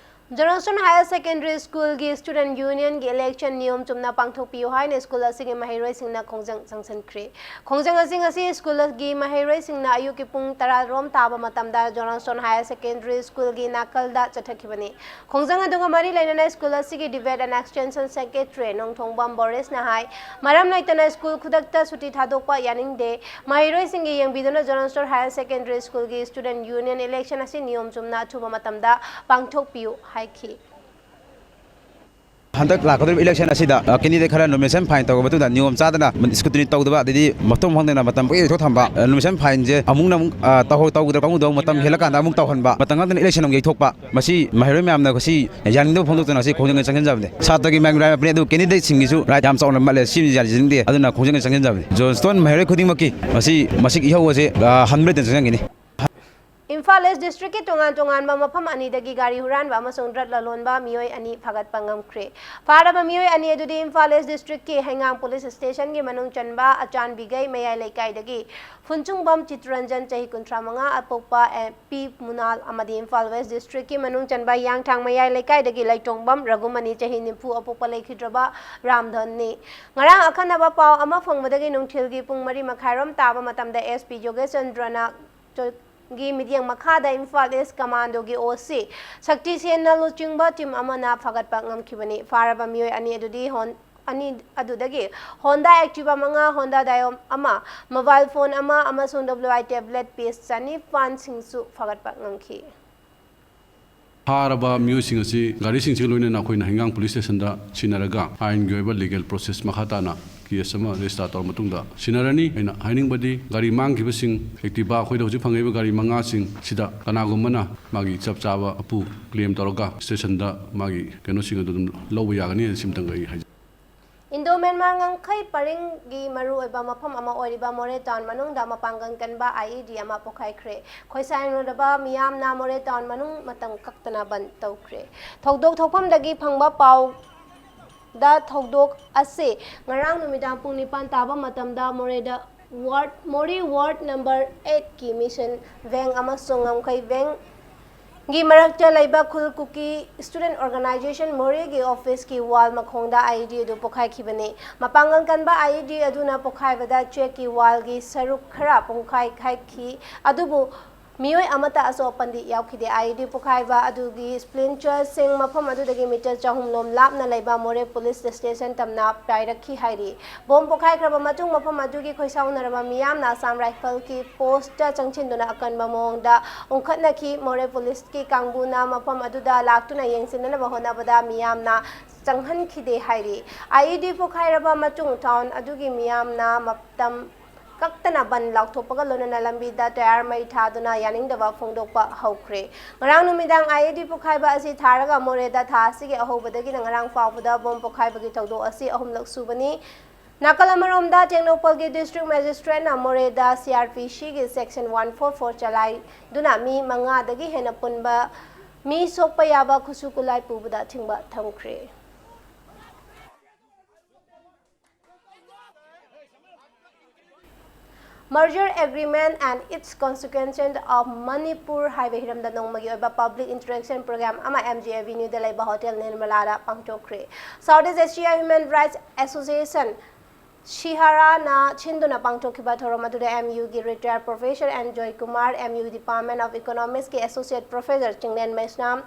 ꯖꯣꯟꯁꯇꯣꯟ ꯍꯥꯌꯔ ꯁꯦꯀꯦꯟꯗꯔꯤ ꯁ꯭ꯀꯨꯜꯒꯤ ꯁ꯭ꯇꯨꯗꯦꯟꯠ ꯌꯨꯅꯤꯌꯟꯒꯤ ꯏꯂꯦꯛꯁꯟ ꯅꯤꯌꯣꯝ ꯆꯨꯝꯅ ꯄꯥꯡꯊꯣꯛꯄꯤꯌꯨ ꯍꯥꯏꯅ ꯁ꯭ꯀꯨꯜ ꯑꯁꯤꯒꯤ ꯃꯍꯩꯔꯣꯏꯁꯤꯡꯅ ꯈꯣꯡꯖꯪ ꯆꯪꯁꯤꯟꯈ꯭ꯔꯦ꯫ ꯈꯣꯡꯖꯪ ꯑꯁꯤ ꯉꯁꯤ ꯁ꯭ꯀꯨꯜꯒꯤ ꯃꯍꯩꯔꯣꯏꯁꯤꯡꯅ ꯑꯌꯨꯛꯀꯤ ꯄꯨꯡ ꯇꯔꯥ ꯔꯣꯝ ꯇꯥꯕ ꯃꯇꯝꯗ ꯖꯣꯟꯁꯇꯣꯟ ꯍꯥꯌꯔ ꯁꯦꯀꯦꯟꯗꯔꯤ ꯁ꯭ꯀꯨꯜꯒꯤ ꯅꯥꯀꯜꯗ ꯆꯠꯊꯈꯤꯕꯅꯤ꯫ ꯈꯣꯡꯖꯪ ꯑꯗꯨꯒ ꯃꯔꯤ ꯂꯩꯅꯅ ꯁ꯭ꯀꯨꯜ ꯑꯁꯤꯒꯤ ꯗꯤꯕꯦꯠ ꯑꯦꯟ ꯑꯦꯛꯁꯇꯦꯟꯁꯟ ꯁꯦꯀ꯭ꯔꯦꯇꯔꯤ ꯅꯣꯡꯊꯣꯡꯕꯝ ꯕꯣꯔꯤꯁꯅ ꯍꯥꯏ, ꯃꯔꯝ ꯂꯩꯇꯅ ꯁ꯭ꯀꯨꯜ ꯈꯨꯗꯛꯇ ꯁꯨꯇꯤ ꯊꯥꯗꯣꯛꯄ ꯌꯥꯅꯤꯡꯗꯦ꯫ ꯃꯍꯩꯔꯣꯏꯁꯤꯡꯒꯤ ꯌꯦꯡꯕꯤꯗꯨꯅ ꯖꯣꯟꯁꯇꯣꯟ ꯍꯥꯌꯔ ꯁꯦꯀꯦꯟꯗꯔꯤ ꯁ꯭ꯀꯨꯜꯒꯤ ꯁ꯭ꯇꯨꯗꯦꯟꯠ ꯌꯨꯅꯤꯌꯟ ꯏꯂꯦꯛꯁꯟ ꯑꯁꯤ ꯅꯤꯌꯣꯝ ꯆꯨꯝꯅ ꯑꯊꯨꯕ ꯃꯇꯝꯗ ꯄꯥꯡꯊꯣꯛꯄꯤꯌꯨ ꯍꯥꯏꯈꯤ꯫ ꯍꯟꯗꯛ ꯂꯥꯛꯀꯗꯧꯔꯤꯕ ꯏꯂꯦꯛꯁꯟ ꯑꯁꯤꯗ ꯀꯦꯟꯗꯤꯗꯦꯠ ꯈꯔ ꯅꯣꯃꯤꯅꯦꯁꯟ ꯐꯥꯏꯟ ꯇꯧꯔꯕ ꯃꯇꯨꯡꯗ ꯅꯤꯌꯣꯝ ꯆꯥꯗꯅ ꯁ꯭ꯀ꯭ꯔꯨꯇꯤꯅꯤ ꯇꯧꯗꯕ, ꯑꯗꯩꯗꯤ ꯃꯊꯣꯡ ꯈꯪꯗꯅ ꯃꯇꯝ ꯄꯪꯌꯩ ꯌꯩꯊꯣꯛ ꯊꯝꯕ, ꯅꯣꯃꯤꯅꯦꯁꯟ ꯐꯥꯏꯟꯁꯦ ꯑꯃꯨꯛꯅ ꯑꯃꯨꯛ ꯇꯧꯍꯧ ꯇꯧꯒꯗ꯭ꯔꯥ ꯀꯥꯡꯕꯨꯗꯣ ꯃꯇꯝ ꯍꯦꯜꯂꯀꯥꯟꯗ ꯑꯃꯨꯛ ꯇꯧꯍꯟꯕ, ꯃꯇꯝ ꯈꯪꯗꯅ ꯏꯂꯦꯛꯁꯟ ꯑꯃꯨꯛ ꯌꯩꯊꯣꯛꯄ, ꯃꯁꯤ ꯃꯍꯩꯔꯣꯏ ꯃꯌꯥꯝꯅ ꯉꯁꯤ ꯌꯥꯅꯤꯡꯗꯕ ꯐꯣꯡꯗꯣꯛꯇꯨꯅ ꯉꯁꯤ ꯈꯣꯡꯖꯪ ꯆꯪꯁꯤꯟꯖꯕꯅꯤ꯫ ꯁꯥꯇ꯭ꯔꯒꯤ ꯃꯌꯥꯝꯒꯤ ꯔꯥꯏꯠ ꯃꯥꯄꯨꯅꯤ, ꯑꯗꯨ ꯀꯦꯟꯗꯤꯗꯦꯠꯁꯤꯡꯒꯤꯁꯨ ꯔꯥꯏꯠ ꯌꯥꯝ ꯆꯥꯎꯅ ꯃꯠꯂꯦ, ꯁꯤꯃꯗꯤ ꯌꯥꯖꯅꯤꯡꯗꯦ, ꯑꯗꯨꯅ ꯈꯣꯡꯖꯪ ꯆꯪꯁꯤꯟꯖꯕꯅꯤ꯫ ꯖꯣꯟꯁꯇꯣꯟ ꯃꯍꯩꯔꯣꯏ ꯈꯨꯗꯤꯡꯃꯛꯀꯤ ꯃꯁꯤ ꯃꯁꯤꯒꯤ ꯏꯍꯧ ꯑꯁꯦ ꯍꯟꯕ ꯂꯩꯇꯅ ꯆꯪꯁꯤꯟꯒꯅꯤ꯫ ꯏꯝꯐꯥꯜ ꯏꯁ ꯗꯤꯁꯇ꯭ꯔꯤꯛꯀꯤ ꯇꯣꯉꯥꯟ ꯇꯣꯉꯥꯟꯕ ꯃꯐꯝ ꯑꯅꯤꯗꯒꯤ ꯒꯥꯔꯤ ꯍꯨꯔꯥꯟꯕ ꯑꯃꯁꯨꯡ ꯗ꯭ꯔꯒ ꯂꯂꯣꯟꯕ ꯃꯤꯑꯣꯏ ꯑꯅꯤ ꯐꯥꯒꯠꯄ ꯉꯝꯈ꯭ꯔꯦ꯫ ꯐꯥꯔꯕ ꯃꯤꯑꯣꯏ ꯑꯅꯤ ꯑꯗꯨꯗꯤ ꯏꯝꯐꯥꯜ ꯏꯁ ꯗꯤꯁꯇ꯭ꯔꯤꯛꯀꯤ ꯍꯩꯉꯥꯡ ꯄꯨꯂꯤꯁ ꯁ꯭ꯇꯦꯁꯟꯒꯤ ꯃꯅꯨꯡ ꯆꯟꯕ ꯑꯆꯥꯟꯕꯤꯒꯩ ꯃꯌꯥꯏ ꯂꯩꯀꯥꯏꯗꯒꯤ ꯐꯨꯟꯆꯨꯡꯕꯝ ꯆꯤꯠꯇꯔꯟꯖꯟ, ꯆꯍꯤ ꯀꯨꯟꯊ꯭ꯔꯥ ꯃꯉꯥ, ꯑꯄꯣꯛꯄ ꯑꯦ ꯄꯤ ꯃꯨꯅꯥꯜ ꯑꯃꯗꯤ ꯏꯝꯐꯥꯜ ꯋꯦꯁ ꯗꯤꯁꯇ꯭ꯔꯤꯛꯀꯤ ꯃꯅꯨꯡ ꯆꯟꯕ ꯍꯤꯌꯥꯡꯊꯥꯡ ꯃꯌꯥꯏ ꯂꯩꯀꯥꯏꯗꯒꯤ ꯂꯩꯇꯣꯡꯕꯝ ꯔꯘꯨꯃꯅꯤ, ꯆꯍꯤ ꯅꯤꯐꯨ, ꯑꯄꯣꯛꯄ ꯂꯩꯈꯤꯗ꯭ꯔꯕ ꯔꯥꯝꯙꯟꯅꯤ꯫ ꯉꯔꯥꯡ ꯑꯈꯟꯅꯕ ꯄꯥꯎ ꯑꯃ ꯐꯪꯕꯗꯒꯤ ꯅꯨꯡꯊꯤꯜꯒꯤ ꯄꯨꯡ ꯃꯔꯤ ꯃꯈꯥꯏꯔꯣꯝ ꯇꯥꯕ ꯃꯇꯝꯗ ꯑꯦꯁ ꯄꯤ ꯌꯣꯒꯦꯁ ꯆꯟꯗ꯭ꯔꯅ ꯒꯤ ꯃꯤꯠꯌꯦꯡ ꯃꯈꯥꯗ ꯏꯝꯐꯥꯜ ꯏꯁ ꯀꯃꯥꯟꯗꯣꯒꯤ ꯑꯣ ꯁꯤ ꯁꯛꯇꯤ ꯁꯦꯟꯅ ꯂꯨꯆꯤꯡꯕ ꯇꯤꯝ ꯑꯃꯅ ꯐꯥꯒꯠꯄ ꯉꯝꯈꯤꯕꯅꯤ꯫ ꯐꯥꯔꯕ ꯃꯤꯑꯣꯏ ꯑꯅꯤ ꯑꯗꯨꯗꯤ ꯍꯣꯟ-, ꯑꯅꯤ ꯑꯗꯨꯗꯒꯤ ꯍꯣꯟꯗꯥ ꯑꯦꯛꯇꯤꯚꯥ ꯃꯉꯥ, ꯍꯣꯟꯗꯥ ꯗꯥꯏꯑꯣꯝ ꯑꯃ, ꯃꯣꯕꯥꯏꯜ ꯐꯣꯟ ꯑꯃ ꯑꯃꯁꯨꯡ ꯗꯕ꯭ꯂꯤꯎ ꯑꯥꯏ ꯇꯦꯕ꯭ꯂꯦꯠ ꯄꯤꯁ ꯆꯅꯤꯄꯥꯟꯁꯤꯡꯁꯨ ꯐꯥꯒꯠꯄ ꯉꯝꯈꯤ꯫ ꯐꯥꯔꯕ ꯃꯤꯑꯣꯏꯁꯤꯡ ꯑꯁꯤ ꯒꯥꯔꯤꯁꯤꯡꯁꯤꯒ ꯂꯣꯏꯅꯅ ꯑꯩꯈꯣꯏꯅ ꯍꯩꯉꯥꯡ ꯄꯨꯂꯤꯁ ꯁ꯭ꯇꯦꯁꯟꯗ ꯁꯤꯟꯅꯔꯒ ꯑꯥꯏꯟꯒꯤ ꯑꯣꯏꯕ ꯂꯤꯒꯦꯜ ꯄ꯭ꯔꯣꯁꯦꯁ ꯃꯈꯥ ꯇꯥꯅ ꯀꯦꯁ ꯑꯃ ꯔꯦꯖꯤꯁꯇꯥꯔ ꯇꯧꯔ ꯃꯇꯨꯡꯗ ꯁꯤꯟꯅꯔꯅꯤ꯫ ꯑꯩꯅ ꯍꯥꯏꯅꯤꯡꯕꯗꯤ ꯒꯥꯔꯤ ꯃꯥꯡꯈꯤꯕꯁꯤꯡ ꯑꯦꯛꯇꯤꯚꯥ ꯑꯩꯈꯣꯏꯗ ꯍꯧꯖꯤꯛ ꯐꯪꯉꯛꯏꯕ ꯒꯥꯔꯤ ꯃꯉꯥꯁꯤꯡ ꯁꯤꯗ ꯀꯅꯥꯒꯨꯝꯕꯅ ꯃꯥꯒꯤ ꯆꯞ ꯆꯥꯕ ꯑꯄꯨ ꯀ꯭ꯂꯦꯝ ꯇꯧꯔꯒ ꯁ꯭ꯇꯦꯁꯟꯗ ꯃꯥꯒꯤ ꯀꯩꯅꯣꯁꯤꯡ ꯑꯗꯨ ꯑꯗꯨꯝ ꯂꯧꯕ ꯌꯥꯒꯅꯤ ꯍꯥꯏꯅ ꯁꯤꯝꯇꯪꯒ ꯑꯩ ꯍꯥꯏꯖꯒꯦ꯫ ꯏꯟꯗꯣ ꯃ꯭ꯌꯥꯟꯃꯥꯔ ꯉꯝꯈꯩ ꯄꯔꯤꯡꯒꯤ ꯃꯔꯨꯑꯣꯏꯕ ꯃꯐꯝ ꯑꯃ ꯑꯣꯏꯔꯤꯕ ꯃꯣꯔꯦ ꯇꯥꯎꯟ ꯃꯅꯨꯡꯗ ꯃꯄꯥꯡꯒꯜ ꯀꯟꯕ ꯑꯥꯏ ꯏ ꯗꯤ ꯑꯃ ꯄꯣꯈꯥꯏꯈ꯭ꯔꯦ꯫ ꯈꯣꯏꯁꯥꯏꯅꯔꯕ ꯃꯤꯌꯥꯝꯅ ꯃꯣꯔꯦ ꯇꯥꯎꯟ ꯃꯅꯨꯡ ꯃꯇꯝ ꯀꯛꯇꯅ ꯕꯟꯗ ꯇꯧꯈ꯭ꯔꯦ꯫ ꯊꯧꯗꯣꯛ ꯊꯣꯛꯐꯝꯗꯒꯤ ꯐꯪꯕ ꯄꯥꯎꯗ ꯊꯧꯗꯣꯛ ꯑꯁꯤ ꯉꯔꯥꯡ ꯅꯨꯃꯤꯗꯥꯡ ꯄꯨꯡ ꯅꯤꯄꯥꯟ ꯇꯥꯕ ꯃꯇꯝꯗ ꯃꯣꯔꯦꯗ ꯋꯥꯔꯗ, ꯃꯣꯔꯦ ꯋꯥꯔꯗ ꯅꯝꯕꯔ ꯑꯩꯠꯀꯤ ꯃꯤꯁꯟ ꯋꯤꯡ ꯑꯃꯁꯨꯡ ꯉꯝꯈꯩ ꯋꯤꯡ ꯒꯤ ꯃꯔꯛꯇ ꯂꯩꯕ ꯈꯨꯜ ꯀꯨꯀꯤ ꯁ꯭ꯇꯨꯗꯦꯟꯠ ꯑꯣꯔꯒꯅꯥꯏꯖꯦꯁꯟ ꯃꯣꯔꯦꯒꯤ ꯑꯣꯐꯤꯁꯀꯤ ꯋꯥꯜ ꯃꯈꯣꯡꯗ IED ꯑꯗꯨ ꯄꯣꯈꯥꯏꯈꯤꯕꯅꯤ꯫ ꯃꯄꯥꯡꯒꯜ ꯀꯟꯕ IED ꯑꯗꯨꯅ ꯄꯣꯈꯥꯏꯕꯗ ꯆꯦꯛꯀꯤ ꯋꯥꯜꯒꯤ ꯁꯔꯨꯛ ꯈꯔ ꯄꯨꯡꯈꯥꯏ ꯈꯥꯏꯈꯤ, ꯑꯗꯨꯕꯨ ꯃꯤꯑꯣꯏ ꯑꯃꯠꯇ ꯑꯁꯣꯛ ꯑꯄꯟꯗꯤ ꯌꯥꯎꯈꯤꯗꯦ꯫ IED ꯄꯣꯈꯥꯏꯕ ꯑꯗꯨꯒꯤ ꯁ꯭ꯄ꯭ꯂꯤꯟꯆꯔꯁꯤꯡ ꯃꯐꯝ ꯑꯗꯨꯗꯒꯤ ꯃꯤꯇꯔ ꯆꯍꯨꯝ ꯂꯣꯝ ꯂꯥꯞꯅ ꯂꯩꯕ ꯃꯣꯔꯦ ꯄꯨꯂꯤꯁ ꯁ꯭ꯇꯦꯁꯟ ꯇꯝꯅ ꯄꯥꯏꯔꯛꯈꯤ ꯍꯥꯏꯔꯤ꯫ ꯕꯣꯝ ꯄꯣꯈꯥꯏꯈ꯭ꯔꯕ ꯃꯇꯨꯡ ꯃꯐꯝ ꯑꯗꯨꯒꯤ ꯈꯣꯏꯁꯥꯎꯅꯔꯕ ꯃꯤꯌꯥꯝꯅ ꯑꯁꯥꯝ ꯔꯥꯏꯐꯜꯒꯤ ꯄꯣꯁꯇ ꯆꯪꯁꯤꯟꯗꯨꯅ ꯑꯀꯟꯕ ꯃꯑꯣꯡꯗ ꯎꯪꯈꯠꯅꯈꯤ꯫ ꯃꯣꯔꯦ ꯄꯨꯂꯤꯁꯀꯤ ꯀꯥꯡꯕꯨꯅ ꯃꯐꯝ ꯑꯗꯨꯗ ꯂꯥꯛꯇꯨꯅ ꯌꯦꯡꯁꯤꯟꯅꯅꯕ ꯍꯣꯠꯅꯕꯗ ꯃꯤꯌꯥꯝꯅ ꯆꯪꯍꯟꯈꯤꯗꯦ ꯍꯥꯏꯔꯤ꯫ IED ꯄꯣꯈꯥꯏꯔꯕ ꯃꯇꯨꯡ ꯇꯥꯎꯟ ꯑꯗꯨꯒꯤ ꯃꯤꯌꯥꯝꯅ ꯃꯇꯝ ꯀꯛꯇꯅ ꯕꯟ ꯂꯥꯎꯊꯣꯛꯄꯒ ꯂꯣꯏꯅꯅ ꯂꯝꯕꯤꯗ ꯇꯌꯥꯔ ꯃꯩ ꯊꯥꯗꯨꯅ ꯌꯥꯅꯤꯡꯗꯕ ꯐꯣꯡꯗꯣꯛꯄ ꯍꯧꯈ꯭ꯔꯦ꯫ ꯉꯔꯥꯡ ꯅꯨꯃꯤꯗꯥꯡ IED ꯄꯣꯈꯥꯏꯕ ꯑꯁꯤ ꯊꯥꯔꯒ ꯃꯣꯔꯦꯗ ꯊꯥ ꯑꯁꯤꯒꯤ ꯑꯍꯧꯕꯗꯒꯤꯅ ꯉꯔꯥꯡ ꯐꯥꯎꯕꯗ ꯕꯣꯝ ꯄꯣꯈꯥꯏꯕꯒꯤ ꯊꯧꯗꯣꯛ ꯑꯁꯤ ꯑꯍꯨꯝꯂꯛ ꯁꯨꯕꯅꯤ꯫ ꯅꯥꯀꯜ ꯑꯃꯔꯣꯝꯗ ꯇꯦꯡꯅꯧꯄꯜꯒꯤ ꯗꯤꯁꯇ꯭ꯔꯤꯛ ꯃꯦꯖꯤꯁꯇ꯭ꯔꯦꯠꯅ ꯃꯣꯔꯦꯗ CrPCꯒꯤ ꯁꯦꯛꯁꯟ ꯋꯥꯟ ꯐꯣꯔ ꯐꯣꯔ ꯆꯂꯥꯏꯗꯨꯅ ꯃꯤ ꯃꯉꯥꯗꯒꯤ ꯍꯦꯟꯅ ꯄꯨꯟꯕ ꯃꯤ ꯁꯣꯛꯄ ꯌꯥꯕ ꯈꯨꯠꯁꯨ ꯈꯨꯠꯂꯥꯏ ꯄꯨꯕꯗ ꯑꯊꯤꯡꯕ ꯊꯝꯈ꯭ꯔꯦ꯫ Merger Agreement and Its Consequences of Manipur ꯍꯥꯏꯕ ꯍꯤꯔꯝꯗ ꯅꯣꯡꯃꯒꯤ ꯑꯣꯏꯕ ꯄꯕ꯭ꯂꯤꯛ ꯏꯟꯇꯔꯦꯛꯁꯟ ꯄ꯭ꯔꯣꯒ꯭ꯔꯥꯝ ꯑꯃ MG Avenueꯗ ꯂꯩꯕ ꯍꯣꯇꯦꯜ ꯅꯤꯔꯃꯂꯥꯗ ꯄꯥꯡꯊꯣꯛꯈ꯭ꯔꯦ꯫ South East Asia Human Rights Association, ꯁꯤꯍꯥꯔꯥꯅ ꯁꯤꯟꯗꯨꯅ ꯄꯥꯡꯊꯣꯛꯈꯤꯕ ꯊꯧꯔꯝ ꯑꯗꯨꯗ MUꯒꯤ retired professor N Joy Kumar, MU Department of Economicsꯀꯤ associate professor Chinglen ꯃꯩꯁꯅꯥꯝ,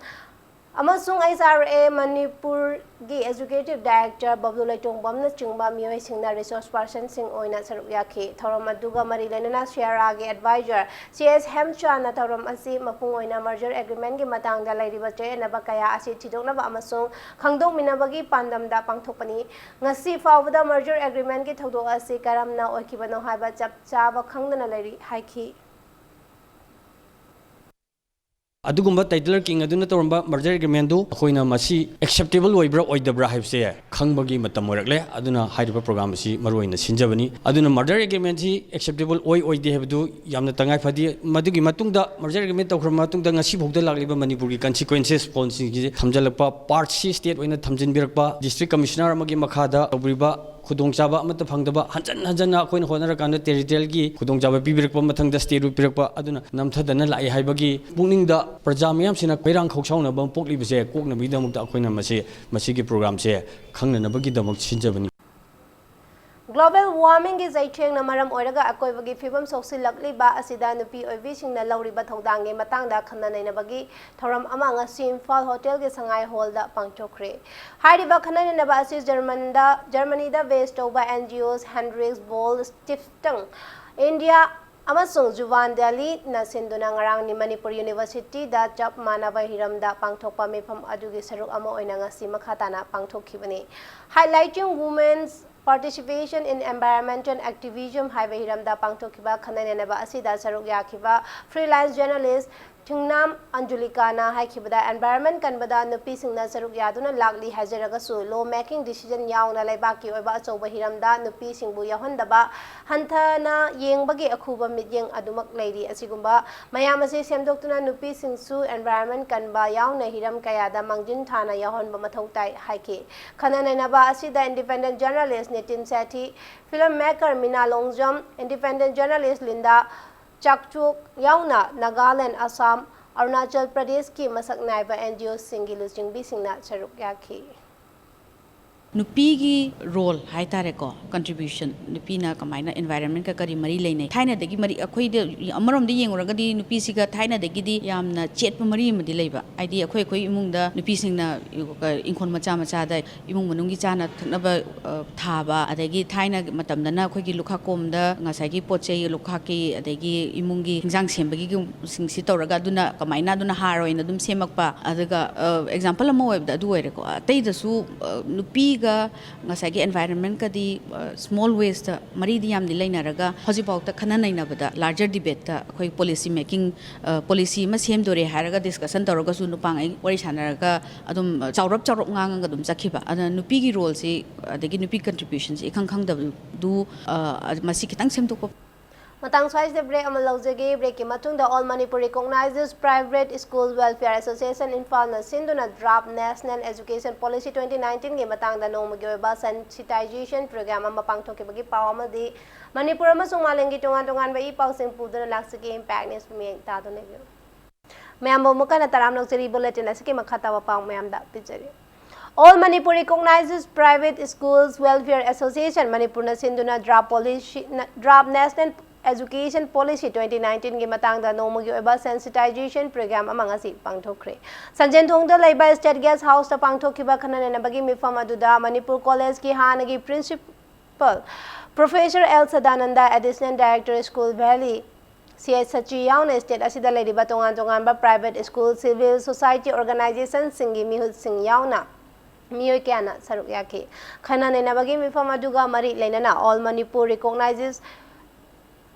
ꯑꯃꯁꯨꯡ HRA ꯃꯅꯤꯄꯨꯔꯒꯤ executive director ꯕꯕꯂꯨ ꯂꯩꯇꯣꯡꯕꯝꯅꯆꯤꯡꯕ ꯃꯤꯑꯣꯏꯁꯤꯡꯅ resource personꯁꯤꯡ ꯑꯣꯏꯅ ꯁꯔꯨꯛ ꯌꯥꯈꯤ꯫ ꯊꯧꯔꯝ ꯑꯗꯨꯒ ꯃꯔꯤ ꯂꯩꯅꯅ ꯁꯤꯍꯥꯔꯥꯒꯤ advisor C S ꯍꯦꯝꯆꯥꯟꯅ ꯊꯧꯔꯝ ꯑꯁꯤ ꯃꯄꯨꯡ ꯑꯣꯏꯅ merger agreementꯀꯤ ꯃꯇꯥꯡꯗ ꯂꯩꯔꯤꯕ ꯆꯌꯦꯠꯅꯕ ꯀꯌꯥ ꯑꯁꯤ ꯊꯤꯗꯣꯛꯅꯕ ꯑꯃꯁꯨꯡ ꯈꯪꯗꯣꯛꯃꯤꯟꯅꯕꯒꯤ ꯄꯥꯟꯗꯝꯗ ꯄꯥꯡꯊꯣꯛꯄꯅꯤ꯫ ꯉꯁꯤ ꯐꯥꯎꯕꯗ merger agreementꯀꯤ ꯊꯧꯗꯣꯛ ꯑꯁꯤ ꯀꯔꯝꯅ ꯑꯣꯏꯈꯤꯕꯅꯣ ꯍꯥꯏꯕ ꯆꯞ ꯆꯥꯕ ꯈꯪꯗꯅ ꯂꯩꯔꯤ ꯍꯥꯏꯈꯤ꯫ ꯑꯗꯨꯒꯨꯝꯕ titler king ꯑꯗꯨꯅ ꯇꯧꯔꯝꯕ merger agreementꯗꯨ ꯑꯩꯈꯣꯏꯅ ꯃꯁꯤ acceptable ꯑꯣꯏꯕ꯭ꯔꯥ ꯑꯣꯏꯗꯕ꯭ꯔꯥ ꯍꯥꯏꯕꯁꯦ ꯈꯪꯕꯒꯤ ꯃꯇꯝ ꯑꯣꯏꯔꯛꯂꯦ꯫ ꯑꯗꯨꯅ ꯍꯥꯏꯔꯤꯕ program ꯑꯁꯤ ꯃꯔꯨ ꯑꯣꯏꯅ ꯁꯤꯟꯖꯕꯅꯤ꯫ ꯑꯗꯨꯅ merger agreementꯁꯤ acceptable ꯑꯣꯏ ꯑꯣꯏꯗꯦ ꯍꯥꯏꯕꯗꯨ ꯌꯥꯝꯅ ꯇꯉꯥꯏ ꯐꯗꯦ꯫ ꯃꯗꯨꯒꯤ ꯃꯇꯨꯡꯗ merger agreement ꯇꯧꯈ꯭ꯔꯕ ꯃꯇꯨꯡꯗ ꯉꯁꯤ ꯐꯥꯎꯗ ꯂꯥꯛꯂꯤꯕ ꯃꯅꯤꯄꯨꯔꯒꯤ consequences ꯐꯣꯟꯁꯤꯡꯁꯤ ꯊꯝꯖꯤꯜꯂꯛꯄ, part C state ꯑꯣꯏꯅ ꯊꯝꯖꯤꯟꯕꯤꯔꯛꯄ, district commissioner ꯑꯃꯒꯤ ꯃꯈꯥꯗ ꯇꯧꯕꯤꯕ ꯈꯨꯗꯣꯡꯆꯥꯕ ꯑꯃꯠꯇ ꯐꯪꯗꯕ, ꯍꯟꯖꯟ ꯍꯟꯖꯟꯅ ꯑꯩꯈꯣꯏꯅ ꯍꯣꯠꯅꯔꯀꯥꯟꯗ ꯇꯦꯔꯤꯇꯣꯔꯤꯌꯦꯜꯒꯤ ꯈꯨꯗꯣꯡꯆꯥꯕ ꯄꯤꯕꯤꯔꯛꯄ, ꯃꯊꯪꯗ ꯁ꯭ꯇꯦꯠꯍꯨꯗ ꯄꯤꯔꯛꯄ, ꯑꯗꯨꯅ ꯅꯝꯊꯗꯅ ꯂꯥꯛꯏ ꯍꯥꯏꯕꯒꯤ ꯄꯨꯛꯅꯤꯡꯗ ꯄ꯭ꯔꯖꯥ ꯃꯤꯌꯥꯝꯁꯤꯅ ꯈꯣꯏꯔꯥꯡ ꯈꯧꯁꯥꯎꯅꯕ ꯑꯃ ꯄꯣꯛꯂꯤꯕꯁꯦ ꯀꯣꯛꯅꯕꯒꯤꯗꯃꯛꯇ ꯑꯩꯈꯣꯏꯅ ꯃꯁꯤ, ꯃꯁꯤꯒꯤ ꯄ꯭ꯔꯣꯒ꯭ꯔꯥꯝꯁꯦ ꯈꯪꯅꯅꯕꯒꯤꯗꯃꯛ ꯁꯤꯟꯖꯕꯅꯤ꯫ Global warmingꯒꯤ ꯆꯩꯊꯦꯡꯅ ꯃꯔꯝ ꯑꯣꯏꯔꯒ ꯑꯀꯣꯏꯕꯒꯤ ꯐꯤꯕꯝ ꯁꯣꯛꯆꯤꯜꯂꯛꯂꯤꯕ ꯑꯁꯤꯗ ꯅꯨꯄꯤ ꯑꯣꯏꯕꯤꯁꯤꯡꯅ ꯂꯧꯔꯤꯕ ꯊꯧꯗꯥꯡꯒꯤ ꯃꯇꯥꯡꯗ ꯈꯟꯅ ꯅꯩꯅꯕꯒꯤ ꯊꯧꯔꯝ ꯑꯃ ꯉꯁꯤ ꯏꯝꯐꯥꯜ ꯍꯣꯇꯦꯜꯒꯤ ꯁꯉꯥꯏ ꯍꯣꯜꯗ ꯄꯥꯡꯊꯣꯛꯈ꯭ꯔꯦ꯫ ꯍꯥꯏꯔꯤꯕ ꯈꯟꯅ ꯅꯩꯅꯕ ꯑꯁꯤ ꯖꯔꯃꯟꯗ, ꯖꯔꯃꯅꯤꯗ ꯕꯦꯁ ꯇꯧꯕ NGOs Hendrix Böll Stiftung, India ꯑꯃꯁꯨꯡ ꯖꯨꯕꯥꯟ ꯗꯦꯜꯂꯤꯅ ꯁꯤꯟꯗꯨꯅ ꯉꯔꯥꯡꯅꯤ ꯃꯅꯤꯄꯨꯔ ꯌꯨꯅꯤꯚꯔꯁꯤꯇꯤꯗ ꯆꯞ ꯃꯥꯟꯅꯕ ꯍꯤꯔꯝꯗ ꯄꯥꯡꯊꯣꯛꯄ ꯃꯤꯐꯝ ꯑꯗꯨꯒꯤ ꯁꯔꯨꯛ ꯑꯃ ꯑꯣꯏꯅ ꯉꯁꯤ ꯃꯈꯥ ꯇꯥꯅ ꯄꯥꯡꯊꯣꯛꯈꯤꯕꯅꯤ꯫ Highlighting Women's Participation in Environmental Activism ꯍꯥꯏꯕ ꯍꯤꯔꯝꯗ ꯄꯥꯡꯊꯣꯛꯈꯤꯕ ꯈꯟꯅ ꯅꯩꯅꯕ ꯑꯁꯤꯗ ꯁꯔꯨꯛ ꯌꯥꯈꯤꯕ freelance journalist ꯊꯤꯡꯅꯥꯝ ꯑꯟꯖꯨꯂꯤꯀꯥꯅ ꯍꯥꯏꯈꯤꯕꯗ, environment ꯀꯟꯕꯗ ꯅꯨꯄꯤꯁꯤꯡꯅ ꯁꯔꯨꯛ ꯌꯥꯗꯨꯅ ꯂꯥꯛꯂꯤ ꯍꯥꯏꯖꯔꯒꯁꯨ, law making decision ꯌꯥꯎꯅ ꯂꯩꯕꯥꯛꯀꯤ ꯑꯣꯏꯕ ꯑꯆꯧꯕ ꯍꯤꯔꯝꯗ ꯅꯨꯄꯤꯁꯤꯡꯕꯨ ꯌꯥꯎꯍꯟꯗꯕ, ꯍꯟꯊꯅ ꯌꯦꯡꯕꯒꯤ ꯑꯈꯨꯕ ꯃꯤꯠꯌꯦꯡ ꯑꯗꯨꯃꯛ ꯂꯩꯔꯤ꯫ ꯑꯁꯤꯒꯨꯝꯕ ꯃꯌꯥꯝ ꯑꯁꯤ ꯁꯦꯝꯗꯣꯛꯇꯨꯅ ꯅꯨꯄꯤꯁꯤꯡꯁꯨ environment ꯀꯟꯕ ꯌꯥꯎꯅ ꯍꯤꯔꯝ ꯀꯌꯥꯗ ꯃꯥꯡꯖꯤꯟ ꯊꯥꯅ ꯌꯥꯎꯍꯟꯕ ꯃꯊꯧ ꯇꯥꯏ ꯍꯥꯏꯈꯤ꯫ ꯈꯟꯅ ꯅꯩꯅꯕ ꯑꯁꯤꯗ independent journalist Nitin ꯁꯦꯊꯤ, film maker ꯃꯤꯅꯥ ꯂꯣꯡꯖꯝ, independent journalist ꯂꯤꯟꯗꯥ ꯆꯥꯛꯆꯣꯛ ꯌꯥꯎꯅ ꯅꯥꯒꯥꯂꯦꯟ, ꯑꯁꯥꯝ, ꯑꯔꯨꯅꯥꯆꯜ ꯄ꯭ꯔꯗꯦꯁꯀꯤ ꯃꯁꯛ ꯅꯥꯏꯕ NGOꯁꯤꯡꯒꯤ ꯂꯨꯆꯤꯡꯕꯤꯁꯤꯡꯅ ꯁꯔꯨꯛ ꯌꯥꯈꯤ꯫ ꯅꯨꯄꯤꯒꯤ role ꯍꯥꯏꯇꯥꯔꯦꯀꯣ, contribution, ꯅꯨꯄꯤꯅ ꯀꯃꯥꯏꯅ environmentꯀ ꯀꯔꯤ ꯃꯔꯤ ꯂꯩꯅꯩ? ꯊꯥꯏꯅꯗꯒꯤ ꯃꯔꯤ, ꯑꯩꯈꯣꯏꯗ ꯑꯃꯔꯣꯝꯗ ꯌꯦꯡꯉꯨꯔꯒꯗꯤ ꯅꯨꯄꯤꯁꯤꯒ ꯊꯥꯏꯅꯗꯒꯤꯗꯤ ꯌꯥꯝꯅ ꯆꯦꯠꯄ ꯃꯔꯤ ꯑꯃꯗꯤ ꯂꯩꯕ꯫ ꯍꯥꯏꯗꯤ ꯑꯩꯈꯣꯏ, ꯑꯩꯈꯣꯏ ꯏꯃꯨꯡꯗ ꯅꯨꯄꯤꯁꯤꯡꯅ ꯏꯪꯈꯣꯜ ꯃꯆꯥ ꯃꯆꯥꯗ ꯏꯃꯨꯡ ꯃꯅꯨꯡꯒꯤ ꯆꯥꯅ ꯊꯛꯅꯕ, ꯑ, ꯊꯥꯕ, ꯑꯗꯒꯤ ꯊꯥꯏꯅ ꯃꯇꯝꯗꯅ ꯑꯩꯈꯣꯏꯒꯤ ꯂꯨꯈꯥꯛꯀꯣꯝꯗ ꯉꯁꯥꯏꯒꯤ ꯄꯣꯠ ꯆꯩ, ꯂꯨꯈꯥꯛꯀꯤ, ꯑꯗꯒꯤ ꯏꯃꯨꯡꯒꯤ ꯍꯤꯟꯖꯥꯡ ꯁꯦꯝꯕꯒꯤ ꯁꯤꯡꯁꯤ ꯇꯧꯔꯒ, ꯑꯗꯨꯅ ꯀꯃꯥꯏꯅ, ꯑꯗꯨꯅ ꯍꯥꯔ ꯑꯣꯏꯅ ꯑꯗꯨꯝ ꯁꯦꯝꯃꯛꯄ꯫ ꯑꯗꯨꯒ, ꯑ, example ꯑꯃ ꯑꯣꯏꯕꯗ ꯑꯗꯨ ꯑꯣꯏꯔꯦꯀꯣ꯫ ꯑꯇꯩꯗꯁꯨ, ꯑ, ꯅꯨꯄꯤꯒ ꯉꯁꯥꯏꯒꯤ environmentꯀꯗꯤ, ꯑ, small wayꯁꯇ ꯃꯔꯤꯗꯤ ꯌꯥꯝꯗꯤ ꯂꯩꯅꯔꯒ, ꯍꯧꯖꯤꯛꯐꯥꯎꯗ ꯈꯟꯅ ꯅꯩꯅꯕꯗ, larger debateꯇ ꯑꯩꯈꯣꯏ policy making, ꯑ, policy ꯑꯃ ꯁꯦꯝꯗꯣꯔꯦ ꯍꯥꯏꯔꯒ discussion ꯇꯧꯔꯒꯁꯨ ꯅꯨꯄꯥꯉꯩ ꯋꯥꯔꯤ ꯁꯥꯟꯅꯔꯒ ꯑꯗꯨꯝ, ꯑ, ꯆꯥꯎꯔꯞ ꯆꯥꯎꯔꯞ ꯉꯥꯡꯉꯒ ꯑꯗꯨꯝ ꯆꯠꯈꯤꯕ꯫ ꯑꯗꯨꯅ ꯅꯨꯄꯤꯒꯤ roleꯁꯤ, ꯑꯗꯒꯤ ꯅꯨꯄꯤ contributionꯁꯤ ꯏꯈꯪ ꯈꯪꯗꯕꯗꯨ, ꯑ, ꯃꯁꯤ ꯈꯤꯇꯪ ꯁꯦꯝꯗꯣꯛꯄ꯫ ꯃꯇꯥꯡ ꯁ꯭ꯋꯥꯏꯁꯤꯗ ꯕ꯭ꯔꯦꯛ ꯑꯃ ꯂꯧꯖꯒꯦ꯫ ꯕ꯭ꯔꯦꯛꯀꯤ ꯃꯇꯨꯡꯗ All Manipur Recognizes Private School Welfare Association ꯏꯝꯐꯥꯜꯅ ꯁꯤꯟꯗꯨꯅ draft national education policy twenty ꯅꯥꯏꯟꯇꯤꯟꯒꯤ ꯃꯇꯥꯡꯗ ꯅꯣꯡꯃꯒꯤ ꯑꯣꯏꯕ ꯁꯦꯟꯁꯤꯇꯥꯏꯖꯦꯁꯟ ꯄ꯭ꯔꯣꯒ꯭ꯔꯥꯝ ꯑꯃ ꯄꯥꯡꯊꯣꯛꯈꯤꯕꯒꯤ ꯄꯥꯎ ꯑꯃꯗꯤ ꯃꯅꯤꯄꯨꯔ ꯑꯃꯁꯨꯡ ꯃꯥꯂꯦꯝꯒꯤ ꯇꯣꯉꯥꯟ ꯇꯣꯉꯥꯟꯕ ꯏ ꯄꯥꯎꯁꯤꯡ ꯄꯨꯗꯨꯅ ꯂꯥꯛꯆꯒꯦ꯫ ꯏꯝꯄꯦꯛ ꯅ꯭ꯌꯨꯁ ꯃꯤꯠꯌꯦꯡ ꯇꯥꯗꯨꯅ ꯂꯩꯕꯤꯌꯨ꯫ ꯃꯌꯥꯝꯕꯨ ꯑꯃꯨꯛ ꯍꯟꯅ ꯇꯔꯥꯝꯅ ꯑꯣꯛꯆꯔꯤ꯫ ꯕꯨꯂꯦꯇꯤꯟ ꯑꯁꯤꯒꯤ ꯃꯈꯥ ꯇꯥꯕ ꯄꯥꯎ ꯃꯌꯥꯝꯗ ꯄꯤꯖꯔꯤ꯫ All Manipur Recognizes Private Schools Welfare Association ꯃꯅꯤꯄꯨꯔꯅ ꯁꯤꯟꯗꯨꯅ draft policy, draft national education policy twenty ꯅꯥꯏꯟꯇꯤꯟꯒꯤ ꯃꯇꯥꯡꯗ ꯅꯣꯡꯃꯒꯤ ꯑꯣꯏꯕ ꯁꯦꯟꯁꯤꯇꯥꯏꯖꯦꯁꯟ ꯄ꯭ꯔꯣꯒ꯭ꯔꯥꯝ ꯑꯃ ꯉꯁꯤ ꯄꯥꯡꯊꯣꯛꯈ꯭ꯔꯦ꯫ ꯁꯟꯖꯦꯟꯊꯣꯡꯗ ꯂꯩꯕ ꯁ꯭ꯇꯦꯠ ꯒꯦꯁ ꯍꯥꯎꯁꯇ ꯄꯥꯡꯊꯣꯛꯈꯤꯕ ꯈꯟꯅ ꯅꯩꯅꯕꯒꯤ ꯃꯤꯐꯝ ꯑꯗꯨꯗ ꯃꯅꯤꯄꯨꯔ ꯀꯣꯂꯦꯖꯀꯤ ꯍꯥꯟꯅꯒꯤ principal professor L Sadananda, additional director school valley, ꯁꯤ ꯑꯩꯆ ꯁꯆꯤ ꯌꯥꯎꯅ ꯁ꯭ꯇꯦꯠ ꯑꯁꯤꯗ ꯂꯩꯔꯤꯕ ꯇꯣꯉꯥꯟ ꯇꯣꯉꯥꯟꯕ ꯄ꯭ꯔꯥꯏꯚꯦꯠ ꯁ꯭ꯀꯨꯜ, ꯁꯤꯚꯤꯜ ꯁꯣꯁꯥꯏꯇꯤ ꯑꯣꯔꯒꯅꯥꯏꯖꯦꯁꯟꯁꯤꯡꯒꯤ ꯃꯤꯍꯨꯠꯁꯤꯡ ꯌꯥꯎꯅ ꯃꯤꯑꯣꯏ ꯀꯌꯥꯅ ꯁꯔꯨꯛ ꯌꯥꯈꯤ꯫ ꯈꯟꯅ ꯅꯩꯅꯕꯒꯤ ꯃꯤꯐꯝ ꯑꯗꯨꯒ ꯃꯔꯤ ꯂꯩꯅꯅ All Manipur Recognizes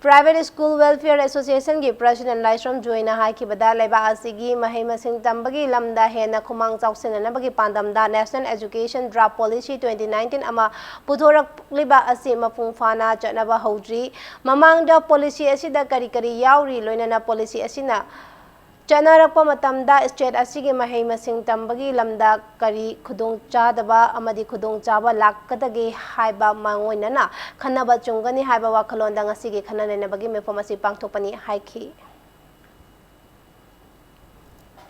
Private School Welfare Associationꯒꯤ ꯄ꯭ꯔꯁꯤꯗꯦꯟ ꯂꯥꯏꯁ꯭ꯔꯝ ꯖꯣꯏꯅ ꯍꯥꯏꯈꯤꯕꯗ, ꯂꯩꯕꯥꯛ ꯑꯁꯤꯒꯤ ꯃꯍꯩ ꯃꯁꯤꯡ ꯇꯝꯕꯒꯤ ꯂꯝꯗ ꯍꯦꯟꯅ ꯈꯨꯃꯥꯡ ꯆꯥꯎꯁꯤꯟꯅꯅꯕꯒꯤ ꯄꯥꯟꯗꯝꯗ national education draft policy twenty nineteen ꯑꯃ ꯄꯨꯊꯣꯔꯛꯂꯤꯕ ꯑꯁꯤ ꯃꯄꯨꯡ ꯐꯥꯅ ꯆꯠꯅꯕ ꯍꯧꯗ꯭ꯔꯤ꯫ ꯃꯃꯥꯡꯗ ꯄꯣꯂꯤꯁꯤ ꯑꯁꯤꯗ ꯀꯔꯤ ꯀꯔꯤ ꯌꯥꯎꯔꯤ, ꯂꯣꯏꯅꯅ ꯄꯣꯂꯤꯁꯤ ꯑꯁꯤꯅ ꯆꯠꯅꯔꯛꯄ ꯃꯇꯝꯗ ꯁ꯭ꯇꯦꯠ ꯑꯁꯤꯒꯤ ꯃꯍꯩ ꯃꯁꯤꯡ ꯇꯝꯕꯒꯤ ꯂꯝꯗ ꯀꯔꯤ ꯈꯨꯗꯣꯡꯆꯥꯗꯕ ꯑꯃꯗꯤ ꯈꯨꯗꯣꯡꯆꯥꯕ ꯂꯥꯛꯀꯗꯒꯦ ꯍꯥꯏꯕ ꯃꯥꯡꯑꯣꯏꯅꯅ ꯈꯟꯅꯕ ꯆꯨꯝꯒꯅꯤ ꯍꯥꯏꯕ ꯋꯥꯈꯜꯂꯣꯟꯗ ꯉꯁꯤꯒꯤ ꯈꯟꯅ ꯅꯩꯅꯕꯒꯤ ꯃꯤꯐꯝ ꯑꯁꯤ ꯄꯥꯡꯊꯣꯛꯄꯅꯤ ꯍꯥꯏꯈꯤ꯫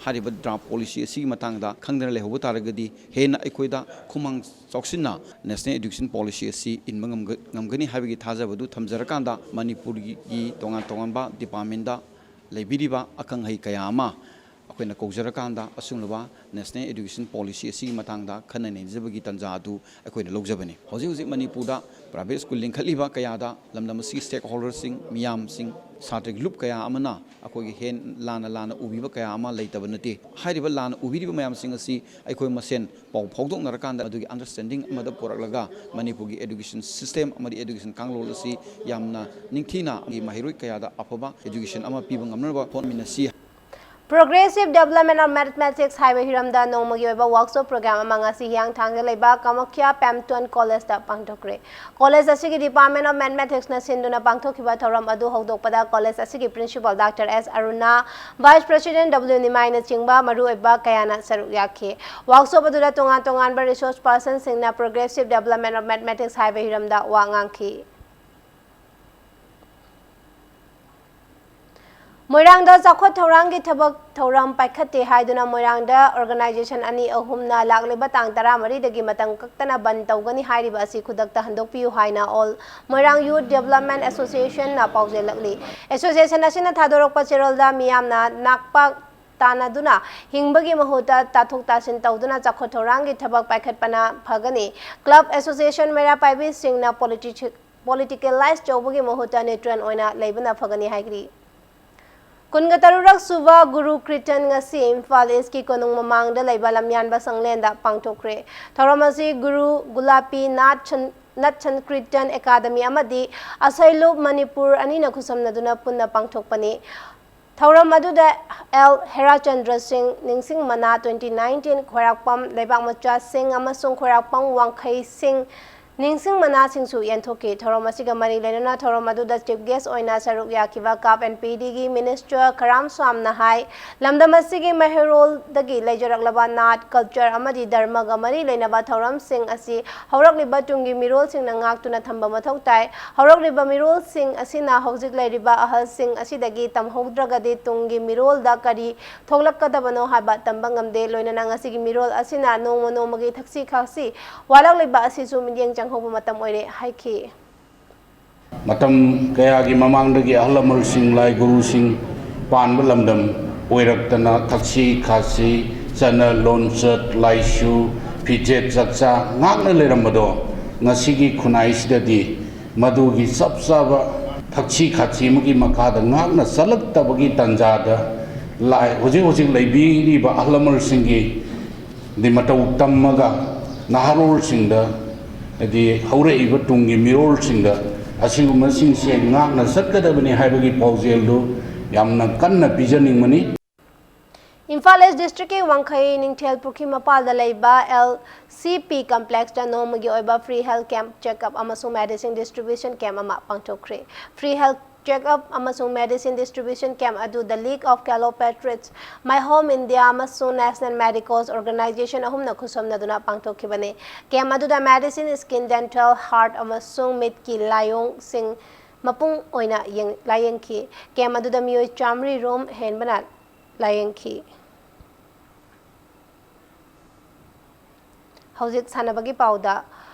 ꯍꯥꯏꯔꯤꯕ ꯗ꯭ꯔꯥꯐ ꯄꯣꯂꯤꯁꯤ ꯑꯁꯤꯒꯤ ꯃꯇꯥꯡꯗ ꯈꯪꯗꯅ ꯂꯩꯍꯧꯕ ꯇꯥꯔꯒꯗꯤ ꯍꯦꯟꯅ ꯑꯩꯈꯣꯏꯗ ꯈꯨꯃꯥꯡ ꯆꯥꯎꯁꯤꯟꯅ ꯅꯦꯁꯅꯦꯜ ꯑꯦꯗꯨꯀꯦꯁꯟ ꯄꯣꯂꯤꯁꯤ ꯑꯁꯤ ꯏꯟꯕ ꯉꯝꯒ-, ꯉꯝꯒꯅꯤ ꯍꯥꯏꯕꯒꯤ ꯊꯥꯖꯕꯗꯨ ꯊꯝꯖꯔꯀꯥꯟꯗ, ꯃꯅꯤꯄꯨꯔꯒꯤ ꯇꯣꯉꯥꯟ ꯇꯣꯉꯥꯟꯕ ꯗꯤꯄꯥꯔꯠꯃꯦꯟꯗ ꯂꯩꯕꯤꯔꯤꯕ ꯑꯈꯪ ꯑꯍꯩ ꯀꯌꯥ ꯑꯃ ꯑꯩꯈꯣꯏꯅ ꯀꯧꯖꯔꯀꯥꯟꯗ ꯑꯁꯤꯒꯨꯝꯂꯕ ꯅꯦꯁꯅꯦꯜ ꯑꯦꯗꯨꯀꯦꯁꯟ ꯄꯣꯂꯤꯁꯤ ꯑꯁꯤꯒꯤ ꯃꯇꯥꯡꯗ ꯈꯟꯅ ꯅꯩꯅꯖꯕꯒꯤ ꯇꯥꯟꯖꯥ ꯑꯗꯨ ꯑꯩꯈꯣꯏꯅ ꯂꯧꯖꯕꯅꯤ꯫ ꯍꯧꯖꯤꯛ ꯍꯧꯖꯤꯛ ꯃꯅꯤꯄꯨꯔꯗ ꯄ꯭ꯔꯥꯏꯚꯦꯠ ꯁ꯭ꯀꯨꯜ ꯂꯤꯡꯈꯠꯂꯤꯕ ꯀꯌꯥꯗ ꯂꯝꯗꯝ ꯑꯁꯤꯒꯤ ꯁ꯭ꯇꯦꯛ ꯍꯣꯜꯗꯔꯁꯤꯡ, ꯃꯤꯌꯥꯝꯁꯤꯡ, ꯁꯥꯇ꯭ꯔꯒꯤ ꯂꯨꯞ ꯀꯌꯥ ꯑꯃꯅ ꯑꯩꯈꯣꯏꯒꯤ ꯍꯦꯟ-, ꯂꯥꯟꯅ ꯂꯥꯟꯅ ꯎꯕꯤꯕ ꯀꯌꯥ ꯑꯃ ꯂꯩꯇꯕ ꯅꯠꯇꯦ꯫ ꯍꯥꯏꯔꯤꯕ ꯂꯥꯟꯅ ꯎꯕꯤꯔꯤꯕ ꯃꯌꯥꯝꯁꯤꯡ ꯑꯁꯤ ꯑꯩꯈꯣꯏ ꯃꯁꯦꯟ ꯄꯥꯎ ꯐꯥꯎꯗꯣꯛꯅꯔꯀꯥꯟꯗ ꯑꯗꯨꯒꯤ ꯑꯟꯗꯔꯁ꯭ꯇꯦꯟꯗꯤꯡ ꯑꯃꯗ ꯄꯨꯔꯛꯂꯒ ꯃꯅꯤꯄꯨꯔꯒꯤ ꯑꯦꯗꯨꯀꯦꯁꯟ ꯁꯤꯁꯇꯦꯝ ꯑꯃꯗꯤ ꯑꯦꯗꯨꯀꯦꯁꯟ ꯀꯥꯡꯂꯣꯟ ꯑꯁꯤ ꯌꯥꯝꯅ ꯅꯤꯡꯊꯤꯅ ꯃꯍꯩꯔꯣꯏ ꯀꯌꯥꯗ ꯑꯐꯕ ꯑꯦꯗꯨꯀꯦꯁꯟ ꯑꯃ ꯄꯤꯕ ꯉꯝꯅꯅꯕ ꯍꯣꯠꯅꯃꯤꯟꯅꯁꯤ꯫ Progressive Development of Mathematics ꯍꯥꯏꯕ ꯍꯤꯔꯝꯗ ꯅꯣꯡꯃꯒꯤ ꯑꯣꯏꯕ ꯋꯥꯔꯛꯁꯣꯞ ꯄ꯭ꯔꯣꯒ꯭ꯔꯥꯝ ꯑꯃ ꯉꯁꯤ ꯍꯤꯌꯥꯡꯊꯥꯡꯗ ꯂꯩꯕ ꯀꯥꯃꯈ꯭ꯌꯥ ꯄꯦꯝꯇꯣꯟ ꯀꯣꯂꯦꯖꯇ ꯄꯥꯡꯊꯣꯛꯈ꯭ꯔꯦ꯫ ꯀꯣꯂꯦꯖ ꯑꯁꯤꯒꯤ Department of Mathematicsꯅ ꯁꯤꯟꯗꯨꯅ ꯄꯥꯡꯊꯣꯛꯈꯤꯕ ꯊꯧꯔꯝ ꯑꯗꯨ ꯍꯧꯗꯣꯛꯄꯗ ꯀꯣꯂꯦꯖ ꯑꯁꯤꯒꯤ Principal Doctor S Aruna, Vice President W Nimaiꯅꯆꯤꯡꯕ ꯃꯔꯨꯑꯣꯏꯕ ꯀꯌꯥꯅ ꯁꯔꯨꯛ ꯌꯥꯈꯤ꯫ ꯋꯥꯔꯛꯁꯣꯞ ꯑꯗꯨꯗ ꯇꯣꯉꯥꯟ ꯇꯣꯉꯥꯟꯕ resource personꯁꯤꯡꯅ Progressive Development of Mathematics ꯍꯥꯏꯕ ꯍꯤꯔꯝꯗ ꯋꯥ ꯉꯥꯡꯈꯤ꯫ ꯃꯣꯏꯔꯥꯡꯗ ꯆꯥꯎꯈꯠ ꯊꯧꯔꯥꯡꯒꯤ ꯊꯕꯛ ꯊꯧꯔꯝ ꯄꯥꯏꯈꯠꯇꯦ ꯍꯥꯏꯗꯨꯅ ꯃꯣꯏꯔꯥꯡꯗ organization ꯑꯅꯤ ꯑꯍꯨꯝꯅ ꯂꯥꯛꯂꯤꯕ ꯇꯥꯡ ꯇꯔꯥꯃꯔꯤꯗꯒꯤ ꯃꯇꯝ ꯀꯛꯇꯅ ꯕꯟ ꯇꯧꯒꯅꯤ ꯍꯥꯏꯔꯤꯕ ꯑꯁꯤ ꯈꯨꯗꯛꯇ ꯍꯟꯗꯣꯛꯄꯤꯌꯨ ꯍꯥꯏꯅ All Moirang Youth Development Associationꯅ ꯄꯥꯎꯖꯦꯜꯂꯛꯂꯤ꯫ Association ꯑꯁꯤꯅ ꯊꯥꯗꯣꯔꯛꯄ ꯆꯦꯔꯣꯜꯗ ꯃꯤꯌꯥꯝꯅ ꯅꯥꯛꯄ ꯇꯥꯟꯅꯗꯨꯅ ꯍꯤꯡꯕꯒꯤ ꯃꯍꯨꯠꯇ ꯇꯥꯊꯣꯛ ꯇꯥꯁꯤꯟ ꯇꯧꯗꯨꯅ ꯆꯥꯎꯈꯠ ꯊꯧꯔꯥꯡꯒꯤ ꯊꯕꯛ ꯄꯥꯏꯈꯠꯄꯅ ꯐꯒꯅꯤ꯫ Club association ꯃꯩꯔꯥ ꯄꯥꯏꯕꯤꯁꯤꯡꯅ politici-, politicalize ꯇꯧꯕꯒꯤ ꯃꯍꯨꯠꯇ neutral ꯑꯣꯏꯅ ꯂꯩꯕꯅ ꯐꯒꯅꯤ ꯍꯥꯏꯈꯤ꯫ ꯀꯨꯟꯒ ꯇꯔꯨꯛꯔꯛ ꯁꯨꯕ ꯒꯨꯔꯨ ꯀ꯭ꯔꯤꯇꯟ ꯉꯁꯤ ꯏꯝꯐꯥꯜ ꯏꯁꯀꯤ ꯀꯣꯅꯨꯡ ꯃꯃꯥꯡꯗ ꯂꯩꯕ ꯂꯝꯌꯥꯟꯕ ꯁꯪꯂꯦꯟꯗ ꯄꯥꯡꯊꯣꯛꯈ꯭ꯔꯦ꯫ ꯊꯧꯔꯝ ꯑꯁꯤ ꯒꯨꯔꯨ ꯒꯨꯂꯥꯄꯤ ꯅꯥꯠ ꯁꯟ-, ꯅꯠ ꯁꯟꯀ꯭ꯔꯤꯇꯟ ꯑꯦꯀꯥꯗꯃꯤ ꯑꯃꯗꯤ ꯑꯁꯩꯂꯨꯞ ꯃꯅꯤꯄꯨꯔ ꯑꯅꯤꯅ ꯈꯨꯠꯁꯝꯅꯗꯨꯅ ꯄꯨꯟꯅ ꯄꯥꯡꯊꯣꯛꯄꯅꯤ꯫ ꯊꯧꯔꯝ ꯑꯗꯨꯗ ꯑꯦꯜ ꯍꯦꯔꯥꯆꯟꯗ꯭ꯔ ꯁꯤꯡ, ꯅꯤꯡꯁꯤꯡ ꯃꯅꯥ twenty nineteen ꯈ꯭ꯋꯥꯏꯔꯥꯛꯄꯝ ꯂꯩꯕꯥꯛ ꯃꯆꯥꯁꯤꯡ ꯑꯃꯁꯨꯡ ꯈ꯭ꯋꯥꯏꯔꯥꯛꯄꯝ ꯋꯥꯡꯈꯩ ꯁꯤꯡ, ꯅꯤꯡꯁꯤꯡ ꯃꯅꯥꯁꯤꯡꯁꯨ ꯌꯦꯟꯊꯣꯛꯈꯤ꯫ ꯊꯧꯔꯝ ꯑꯁꯤꯒ ꯃꯔꯤ ꯂꯩꯅꯅ ꯊꯧꯔꯝ ꯑꯗꯨꯗ chief guest ꯑꯣꯏꯅ ꯁꯔꯨꯛ ꯌꯥꯈꯤꯕ CAF and PDꯒꯤ minister ꯈꯔꯥꯝ ꯁ꯭ꯋꯥꯝꯅ ꯍꯥꯏ, ꯂꯝꯗꯝ ꯑꯁꯤꯒꯤ ꯃꯩꯍꯧꯔꯣꯜꯗꯒꯤ ꯂꯩꯖꯔꯛꯂꯕ ꯅꯥꯠ, culture ꯑꯃꯗꯤ ꯙꯔꯃꯒ ꯃꯔꯤ ꯂꯩꯅꯕ ꯊꯧꯔꯝꯁꯤꯡ ꯑꯁꯤ ꯍꯧꯔꯛꯂꯤꯕ ꯇꯨꯡꯒꯤ ꯃꯤꯔꯣꯜꯁꯤꯡꯅ ꯉꯥꯛꯇꯨꯅ ꯊꯝꯕ ꯃꯊꯧ ꯇꯥꯏ꯫ ꯍꯧꯔꯛꯂꯤꯕ ꯃꯤꯔꯣꯜꯁꯤꯡ ꯑꯁꯤꯅ ꯍꯧꯖꯤꯛ ꯂꯩꯔꯤꯕ ꯑꯍꯜꯁꯤꯡ ꯑꯁꯤꯗꯒꯤ ꯇꯝꯍꯧꯗ꯭ꯔꯒꯗꯤ ꯇꯨꯡꯒꯤ ꯃꯤꯔꯣꯜꯗ ꯀꯔꯤ ꯊꯣꯛꯂꯛꯀꯗꯕꯅꯣ ꯍꯥꯏꯕ ꯇꯝꯕ ꯉꯝꯗꯦ꯫ ꯂꯣꯏꯅꯅ ꯉꯁꯤꯒꯤ ꯃꯤꯔꯣꯜ ꯑꯁꯤꯅ ꯅꯣꯡꯃ ꯅꯣꯡꯃꯒꯤ ꯊꯛꯁꯤ ꯈꯥꯁꯤ ꯋꯥꯠꯂꯛꯂꯤꯕ ꯑꯁꯤꯁꯨ ꯃꯤꯠꯌꯦꯡ ꯆꯪꯍꯧꯕ ꯃꯇꯝ ꯑꯣꯏꯔꯦ ꯍꯥꯏꯈꯤ꯫ ꯃꯇꯝ ꯀꯌꯥꯒꯤ ꯃꯃꯥꯡꯗꯒꯤ ꯑꯍꯜ ꯂꯃꯟꯁꯤꯡ, ꯂꯥꯏ ꯒꯨꯔꯨꯁꯤꯡ ꯄꯥꯟꯕ ꯂꯝꯗꯝ ꯑꯣꯏꯔꯛꯇꯅ ꯊꯛꯁꯤ ꯈꯥꯁꯤ, ꯆꯠꯅ ꯂꯣꯟꯆꯠ, ꯂꯥꯏꯁꯨ, ꯐꯤꯖꯦꯠ ꯆꯛꯆꯥ ꯉꯥꯛꯅ ꯂꯩꯔꯝꯕꯗꯣ ꯉꯁꯤꯒꯤ ꯈꯨꯟꯅꯥꯏꯁꯤꯗꯗꯤ ꯃꯗꯨꯒꯤ ꯆꯞ ꯆꯥꯕ ꯊꯛꯁꯤ ꯈꯥꯁꯤ ꯑꯃꯒꯤ ꯃꯈꯥꯗ ꯉꯥꯛꯅ ꯆꯠꯂꯛꯇꯕꯒꯤ ꯇꯥꯟꯖꯥꯗ ꯂꯥꯏ-, ꯍꯧꯖꯤꯛ ꯍꯧꯖꯤꯛ ꯂꯩꯕꯤꯔꯤꯕ ꯑꯍꯜ ꯂꯃꯟꯁꯤꯡꯒꯤ ꯗꯤ ꯃꯇꯧ ꯇꯝꯃꯒ ꯅꯍꯥꯔꯣꯜꯁꯤꯡꯗ, ꯍꯥꯏꯗꯤ ꯍꯧꯔꯛꯏꯕ ꯇꯨꯡꯒꯤ ꯃꯤꯔꯣꯜꯁꯤꯡꯗ ꯑꯁꯤꯒꯨꯝꯕꯁꯤꯡꯁꯦ ꯉꯥꯛꯅ ꯆꯠꯀꯗꯕꯅꯤ ꯍꯥꯏꯕꯒꯤ ꯄꯥꯎꯖꯦꯜꯗꯨ ꯌꯥꯝꯅ ꯀꯟꯅ ꯄꯤꯖꯅꯤꯡꯕꯅꯤ꯫ ꯏꯝꯐꯥꯜ ꯏꯁ ꯗꯤꯁꯇ꯭ꯔꯤꯛꯀꯤ ꯋꯥꯡꯈꯩ ꯅꯤꯡꯊꯦꯜ ꯄꯨꯈ꯭ꯔꯤ ꯃꯄꯥꯜꯗ ꯂꯩꯕ ꯑꯦꯜ ꯁꯤ ꯄꯤ ꯀꯝꯄ꯭ꯂꯦꯛꯁꯇ ꯅꯣꯡꯃꯒꯤ ꯑꯣꯏꯕ ꯐ꯭ꯔꯤ ꯍꯦꯜꯊ ꯀꯦꯝꯞ, ꯆꯦꯛꯑꯞ ꯑꯃꯁꯨꯡ ꯃꯦꯗꯤꯁꯤꯟ ꯗꯤꯁꯇ꯭ꯔꯤꯕ꯭ꯌꯨꯁꯟ ꯀꯦꯝꯞ ꯑꯃ ꯄꯥꯡꯊꯣꯛꯈ꯭ꯔꯦ꯫ ꯐ꯭ꯔꯤ ꯍꯦꯜꯊ ꯆꯦꯛꯑꯞ ꯑꯃꯁꯨꯡ ꯃꯦꯗꯤꯁꯤꯟ ꯗꯤꯁꯇ꯭ꯔꯤꯕ꯭ꯌꯨꯁꯟ ꯀꯦꯝꯞ ꯑꯗꯨ The League of Calopatrids, My Home India ꯑꯃꯁꯨꯡ National Medicals Organization ꯑꯍꯨꯝꯅ ꯈꯨꯠꯁꯝꯅꯗꯨꯅ ꯄꯥꯡꯊꯣꯛꯈꯤꯕꯅꯤ꯫ ꯀꯦꯝꯞ ꯑꯗꯨꯗ ꯃꯦꯗꯤꯁꯤꯟ, ꯁ꯭ꯀꯤꯟ, ꯗꯦꯟꯇꯦꯜ, ꯍꯥꯔꯠ ꯑꯃꯁꯨꯡ ꯃꯤꯠꯀꯤ ꯂꯥꯏꯑꯣꯡꯁꯤꯡ ꯃꯄꯨꯡ ꯑꯣꯏꯅ ꯌꯦꯡ-, ꯂꯥꯌꯦꯡꯈꯤ꯫ ꯀꯦꯝꯞ ꯑꯗꯨꯗ ꯃꯤꯑꯣꯏ ꯆꯥꯃꯔꯤ ꯔꯣꯝ ꯍꯦꯟꯕꯅ ꯂꯥꯌꯦꯡꯈꯤ꯫ ꯍꯧꯖꯤꯛ ꯁꯥꯟꯅꯕꯒꯤ ꯄꯥꯎꯗ꯫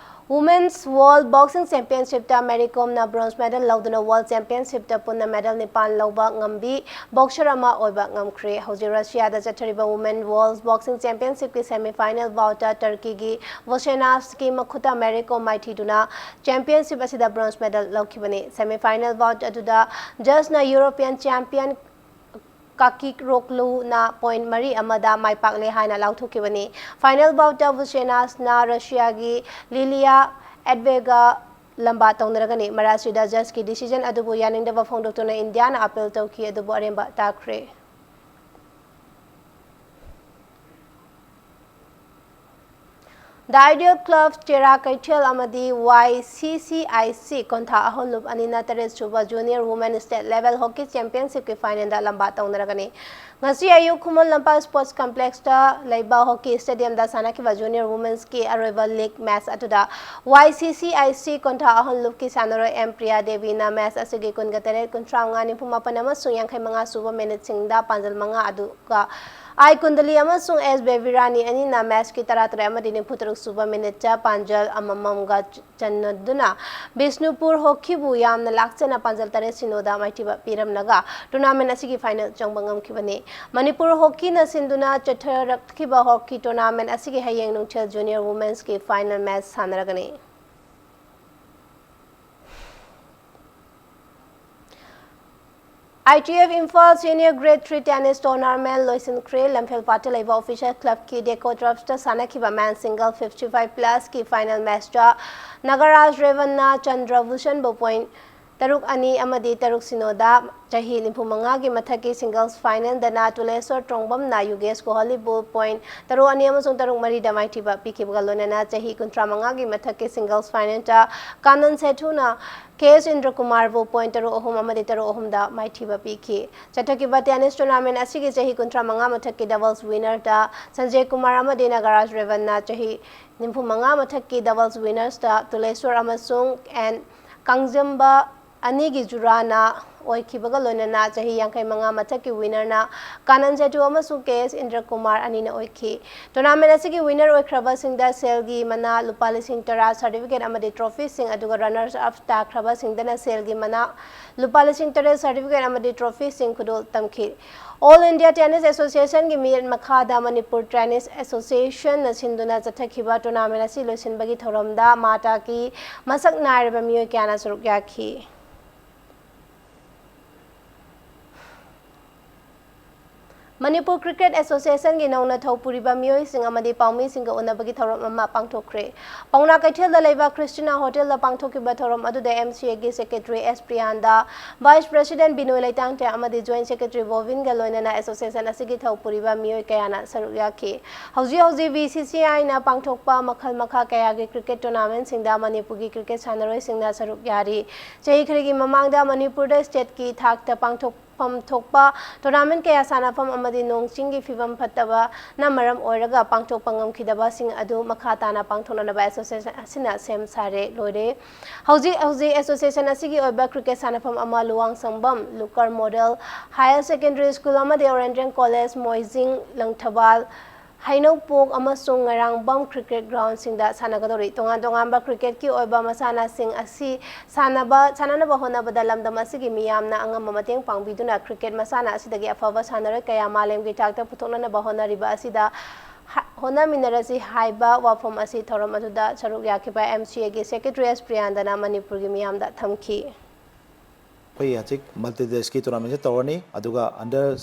Women's World Boxing Championshipꯇ ꯃꯦꯔꯤ ꯀꯣꯝꯅ bronze medal ꯂꯧꯗꯨꯅ World Championshipꯇ ꯄꯨꯟꯅ medal ꯅꯤꯄꯥꯟ ꯂꯧꯕ ꯉꯝꯕꯤ boxer ꯑꯃ ꯑꯣꯏꯕ ꯉꯝꯈ꯭ꯔꯦ꯫ ꯍꯧꯖꯤꯛ ꯔꯁꯤꯌꯥꯗ ꯆꯠꯊꯔꯤꯕ Women World Boxing Championshipꯀꯤ semi final boutꯇ ꯇꯔꯀꯤꯒꯤ ꯕꯣꯁꯦꯅꯥꯁꯀꯤ ꯃꯈꯨꯠꯇ ꯃꯦꯔꯤ ꯀꯣꯝ ꯃꯥꯏꯊꯤꯗꯨꯅ championship ꯑꯁꯤꯗ bronze medal ꯂꯧꯈꯤꯕꯅꯤ꯫ Semi final bout ꯑꯗꯨꯗ judgeꯅ European champion ꯀꯥꯀꯤꯛꯔꯣꯒ꯭ꯂꯨꯅ point ꯃꯔꯤ ꯑꯃꯗ ꯃꯥꯏ ꯄꯥꯛꯂꯦ ꯍꯥꯏꯅ ꯂꯥꯎꯊꯣꯛꯈꯤꯕꯅꯤ꯫ Final boutꯇ ꯕꯨꯁꯦꯅꯥꯁꯅ ꯔꯁꯤꯌꯥꯒꯤ ꯂꯤꯂꯤꯌꯥ ꯑꯦꯗꯕꯦꯒ ꯂꯝꯕꯥ ꯇꯧꯅꯔꯒꯅꯤ꯫ ꯃꯔꯛꯁꯤꯗ judgeꯀꯤ decision ꯑꯗꯨꯕꯨ ꯌꯥꯅꯤꯡꯗꯕ ꯐꯣꯡꯗꯣꯛꯇꯨꯅ ꯏꯟꯗꯤꯌꯥꯅ appeal ꯇꯧꯈꯤ, ꯑꯗꯨꯕꯨ ꯑꯔꯦꯝꯕ ꯇꯥꯈ꯭ꯔꯦ꯫ The Ideal Club ꯆꯦꯔꯥ ꯀꯩꯊꯦꯜ ꯑꯃꯗꯤ Y C C I C ꯀꯣꯟꯊꯥ ꯑꯍꯨꯝꯂꯨꯞ ꯑꯅꯤꯅ ꯇꯔꯦꯠ ꯁꯨꯕ Junior Women State Level Hockey Championshipꯀꯤ finalꯗ ꯂꯝꯕꯥ ꯇꯧꯅꯔꯒꯅꯤ꯫ ꯉꯁꯤ ꯑꯌꯨꯛ ꯈꯨꯃꯟ ꯂꯝꯄꯥꯛ Sports Complexꯇ ꯂꯩꯕ hockey stadiumꯗ ꯁꯥꯟꯅꯈꯤꯕ Junior Women'sꯀꯤ ꯑꯔꯣꯏꯕ league match ꯑꯗꯨꯗ Y C C I C ꯀꯣꯟꯊꯥ ꯑꯍꯨꯝꯂꯨꯞꯀꯤ ꯁꯥꯟꯅꯔꯣꯏ ꯑꯦꯝ ꯄ꯭ꯔꯤꯌꯥ ꯗꯦꯕꯤꯅ match ꯑꯁꯤꯒꯤ ꯀꯨꯟꯒ ꯇꯔꯦꯠ, ꯀꯨꯟꯊ꯭ꯔꯥ ꯃꯉꯥ, ꯅꯤꯐꯨ ꯃꯥꯄꯟ ꯑꯃꯁꯨꯡ ꯌꯥꯡꯈꯩ ꯃꯉꯥ ꯁꯨꯕ minuteꯁꯤꯡꯗ ꯄꯥꯟꯖꯜ ꯃꯉꯥ ꯑꯗꯨ ꯑꯗꯨꯒ ꯑꯥꯏ ꯀꯨꯟꯗꯂꯤ ꯑꯃꯁꯨꯡ ꯑꯦꯁ ꯕꯦꯕꯤꯔꯥꯅꯤ ꯑꯅꯤꯅ matchꯀꯤ ꯇꯔꯥꯇꯔꯦꯠ ꯑꯃꯗꯤ ꯅꯤꯐꯨꯇꯔꯨꯛ ꯁꯨꯕ minuteꯇ ꯄꯥꯟꯖꯜ ꯑꯃꯃꯝꯒ ꯆꯟꯅꯗꯨꯅ ꯕꯤꯁꯅꯨꯄꯨꯔ hockeyꯕꯨ ꯌꯥꯝꯅ ꯂꯥꯛꯆꯅ ꯄꯥꯟꯖꯜ ꯇꯔꯦꯠ ꯁꯤꯅꯣꯗ ꯃꯥꯏꯊꯤꯕ ꯄꯤꯔꯝꯂꯒ tournament ꯑꯁꯤꯒꯤ final ꯆꯪꯕ ꯉꯝꯈꯤꯕꯅꯤ꯫ ꯃꯅꯤꯄꯨꯔ hockeyꯅ ꯁꯤꯟꯗꯨꯅ ꯆꯠꯊꯔꯛꯈꯤꯕ hockey tournament ꯑꯁꯤꯒꯤ ꯍꯌꯦꯡ ꯅꯨꯡꯊꯤꯜ Junior Women'sꯀꯤ final match ꯁꯥꯟꯅꯔꯒꯅꯤ꯫ I T F Imphal Senior Grade three Tennis Tournament ꯂꯣꯏꯁꯤꯟꯈ꯭ꯔꯦ꯫ ꯂꯝꯐꯦꯜꯄꯥꯠꯇ ꯂꯩꯕ Official Clubꯀꯤ Deco Turfꯇ ꯁꯥꯟꯅꯈꯤꯕ Men's Single fifty five plusꯀꯤ final matchꯇ ꯅꯥꯒꯔꯥꯖ ꯔꯦꯕꯟꯅ Chandra ꯚꯨꯁꯟꯕꯨ point ꯇꯔꯨꯛ ꯑꯅꯤ ꯑꯃꯗꯤ ꯇꯔꯨꯛ ꯁꯤꯅꯣꯗ ꯆꯍꯤ ꯅꯤꯐꯨ ꯃꯉꯥꯒꯤ ꯃꯊꯛꯀꯤ singles finalꯗꯅ ꯇꯨꯂꯦꯁꯣꯔ ꯇ꯭ꯔꯣꯡꯕꯝꯅ ꯌꯨꯒꯦꯁ ꯀꯣꯍꯂꯤꯕꯨ point ꯇꯔꯨꯛ ꯑꯅꯤ ꯑꯃꯁꯨꯡ ꯇꯔꯨꯛ ꯃꯔꯤꯗ ꯃꯥꯏꯊꯤꯕ ꯄꯤꯈꯤꯕꯒ ꯂꯣꯏꯅꯅ ꯆꯍꯤ ꯀꯨꯟꯊ꯭ꯔꯥ ꯃꯉꯥꯒꯤ ꯃꯊꯛꯀꯤ singles finalꯗ ꯀꯥꯅꯟ ꯁꯦꯊꯨꯅ ꯀꯦ ꯑꯦꯁ ꯏꯟꯗ꯭ꯔꯀꯨꯃꯥꯔꯕꯨ point ꯇꯔꯨꯛ ꯑꯍꯨꯝ ꯑꯃꯗꯤ ꯇꯔꯨꯛ ꯑꯍꯨꯝꯗ ꯃꯥꯏꯊꯤꯕ ꯄꯤꯈꯤ꯫ ꯆꯠꯊꯈꯤꯕ tennis tournament ꯑꯁꯤꯒꯤ ꯆꯍꯤ ꯀꯨꯟꯊ꯭ꯔꯥ ꯃꯉꯥ ꯃꯊꯛꯀꯤ doubles winnerꯗ ꯁꯟꯖꯦ ꯀꯨꯃꯥꯔ ꯑꯃꯗꯤ ꯅꯥꯒꯔꯥꯖ ꯔꯦꯕꯟꯅ ꯆꯍꯤ ꯅꯤꯐꯨ ꯃꯉꯥ ꯃꯊꯛꯀꯤ doubles winnersꯇ ꯇꯨꯂꯦꯁꯣꯔ ꯑꯃꯁꯨꯡ ꯑꯦꯟ ꯀꯥꯡꯖꯝꯕ ꯑꯅꯤꯒꯤ ꯖꯨꯔꯥꯅ ꯑꯣꯏꯈꯤꯕꯒ ꯂꯣꯏꯅꯅ ꯆꯍꯤ ꯌꯥꯡꯈꯩ ꯃꯉꯥ ꯃꯊꯛꯀꯤ winnerꯅ ꯀꯥꯅꯟ ꯖꯦꯇꯨ ꯑꯃꯁꯨꯡ ꯀꯦ ꯑꯦꯁ ꯏꯟꯗ꯭ꯔꯀꯨꯃꯥꯔ ꯑꯅꯤꯅ ꯑꯣꯏꯈꯤ꯫ Tournament ꯑꯁꯤꯒꯤ winner ꯑꯣꯏꯈ꯭ꯔꯕꯁꯤꯡꯗ ꯁꯦꯜꯒꯤ ꯃꯅꯥ ꯂꯨꯄꯥ ꯂꯤꯁꯤꯡ ꯇꯔꯥ certificate ꯑꯃꯗꯤ trophyꯁꯤꯡ, ꯑꯗꯨꯒ runners up ꯇꯥꯈ꯭ꯔꯕꯁꯤꯡꯗꯅ ꯁꯦꯜꯒꯤ ꯃꯅꯥ ꯂꯨꯄꯥ ꯂꯤꯁꯤꯡ ꯇꯔꯦꯠ certificate ꯑꯃꯗꯤ trophyꯁꯤꯡ ꯈꯨꯗꯣꯜ ꯇꯝꯈꯤ꯫ All India Tennis Associationꯒꯤ ꯃꯤꯌꯦꯠ ꯃꯈꯥꯗ ꯃꯅꯤꯄꯨꯔ Tennis Associationꯅ ꯁꯤꯟꯗꯨꯅ ꯆꯠꯊꯈꯤꯕ tournament ꯑꯁꯤ ꯂꯣꯏꯁꯤꯟꯕꯒꯤ ꯊꯧꯔꯝꯗ ꯃꯥꯇꯥꯒꯤ ꯃꯁꯛ ꯅꯥꯏꯔꯕ ꯃꯤꯑꯣꯏ ꯀꯌꯥꯅ ꯁꯔꯨꯛ ꯌꯥꯈꯤ꯫ ꯃꯅꯤꯄꯨꯔ Cricket Associationꯒꯤ ꯅꯧꯅ ꯊꯧ ꯄꯨꯔꯤꯕ ꯃꯤꯑꯣꯏꯁꯤꯡ ꯑꯃꯗꯤ ꯄꯥꯎꯃꯤꯁꯤꯡꯒ ꯎꯅꯕꯒꯤ ꯊꯧꯔꯝ ꯑꯃ ꯄꯥꯡꯊꯣꯛꯈ꯭ꯔꯦ꯫ ꯄꯥꯎꯅꯥ ꯀꯩꯊꯦꯜꯗ ꯂꯩꯕ Christina Hotelꯗ ꯄꯥꯡꯊꯣꯛꯈꯤꯕ ꯊꯧꯔꯝ ꯑꯗꯨꯗ MCAꯒꯤ Secretary S ꯄ꯭ꯔꯤꯌꯥꯟꯗ, Vice President ꯕꯤꯅꯣꯏ ꯂꯩꯇꯥꯡꯊꯦꯝ ꯑꯃꯗꯤ Joint Secretary ꯕꯣꯕꯤꯟꯒ ꯂꯣꯏꯅꯅ association ꯑꯁꯤꯒꯤ ꯊꯧ ꯄꯨꯔꯤꯕ ꯃꯤꯑꯣꯏ ꯀꯌꯥꯅ ꯁꯔꯨꯛ ꯌꯥꯈꯤ꯫ ꯍꯧꯖꯤꯛ ꯍꯧꯖꯤꯛ BCCIꯅ ꯄꯥꯡꯊꯣꯛꯄ ꯃꯈꯜ ꯃꯈꯥ ꯀꯌꯥꯒꯤ cricket tournamentꯁꯤꯡꯗ ꯃꯅꯤꯄꯨꯔꯒꯤ cricket ꯁꯥꯟꯅꯔꯣꯏꯁꯤꯡꯅ ꯁꯔꯨꯛ ꯌꯥꯔꯤ꯫ ꯆꯍꯤ ꯈꯔꯒꯤ ꯃꯃꯥꯡꯗ ꯃꯅꯤꯄꯨꯔꯗ stateꯀꯤ ꯊꯥꯛꯇ ꯄꯥꯡꯊꯣꯛꯐꯝ ꯊꯣꯛꯄ tournament ꯀꯌꯥ ꯁꯥꯟꯅꯐꯝ ꯑꯃꯗꯤ ꯅꯣꯡ ꯆꯤꯡꯒꯤ ꯐꯤꯕꯝ ꯐꯠꯇꯕꯅ ꯃꯔꯝ ꯑꯣꯏꯔꯒ ꯄꯥꯡꯊꯣꯛꯄ ꯉꯝꯈꯤꯗꯕꯁꯤꯡ ꯑꯗꯨ ꯃꯈꯥ ꯇꯥꯅ ꯄꯥꯡꯊꯣꯛꯅꯅꯕ association ꯑꯁꯤꯅ ꯁꯦꯝ ꯁꯥꯔꯦ ꯂꯣꯏꯔꯦ꯫ ꯍꯧꯖꯤꯛ ꯍꯧꯖꯤꯛ association ꯑꯁꯤꯒꯤ ꯑꯣꯏꯕ cricket ꯁꯥꯟꯅꯐꯝ ꯑꯃ ꯂꯨꯋꯥꯡꯁꯪꯕꯝ, ꯂꯨꯀꯔ Model Higher Secondary School ꯑꯃꯗꯤ Oriental College, ꯃꯣꯏꯖꯤꯡ, ꯂꯪꯊꯕꯥꯜ, ꯍꯩꯅꯧꯄꯣꯛ ꯑꯃꯁꯨꯡ ꯉꯔꯥꯡꯕꯝ cricket groundꯁꯤꯡꯗ ꯁꯥꯟꯅꯒꯗꯧꯔꯤ꯫ ꯇꯣꯉꯥꯟ ꯇꯣꯉꯥꯟꯕ cricketꯀꯤ ꯑꯣꯏꯕ ꯃꯁꯥꯟꯅꯁꯤꯡ ꯑꯁꯤ ꯁꯥꯟꯅꯕ, ꯁꯥꯟꯅꯅꯕ ꯍꯣꯠꯅꯕꯗ ꯂꯝꯗꯝ ꯑꯁꯤꯒꯤ ꯃꯤꯌꯥꯝꯅ ꯑꯉꯝꯕ ꯃꯇꯦꯡ ꯄꯥꯡꯕꯤꯗꯨꯅ cricket ꯃꯁꯥꯟꯅ ꯑꯁꯤꯗꯒꯤ ꯑꯐꯕ ꯁꯥꯟꯅꯔꯣꯏ ꯀꯌꯥ ꯃꯥꯂꯦꯝꯒꯤ ꯊꯥꯛꯇ ꯄꯨꯊꯣꯛꯅꯅꯕ ꯍꯣꯠꯅꯔꯤꯕ ꯑꯁꯤꯗ ꯍ-, ꯍꯣꯠꯅꯃꯤꯟꯅꯔꯁꯤ ꯍꯥꯏꯕ ꯋꯥꯐꯝ ꯑꯁꯤ ꯊꯧꯔꯝ ꯑꯗꯨꯗ ꯁꯔꯨꯛ ꯌꯥꯈꯤꯕ MCAꯒꯤ Secretary S ꯄ꯭ꯔꯤꯌꯥꯟꯗꯅ ꯃꯅꯤꯄꯨꯔꯒꯤ ꯃꯤꯌꯥꯝꯗ ꯊꯝꯈꯤ꯫ ꯑꯩꯈꯣꯏ ꯍꯧꯖꯤꯛ multi days ꯀꯤ tournament ꯁꯦ ꯇꯧꯔꯅꯤ꯫ ꯑꯗꯨꯒ under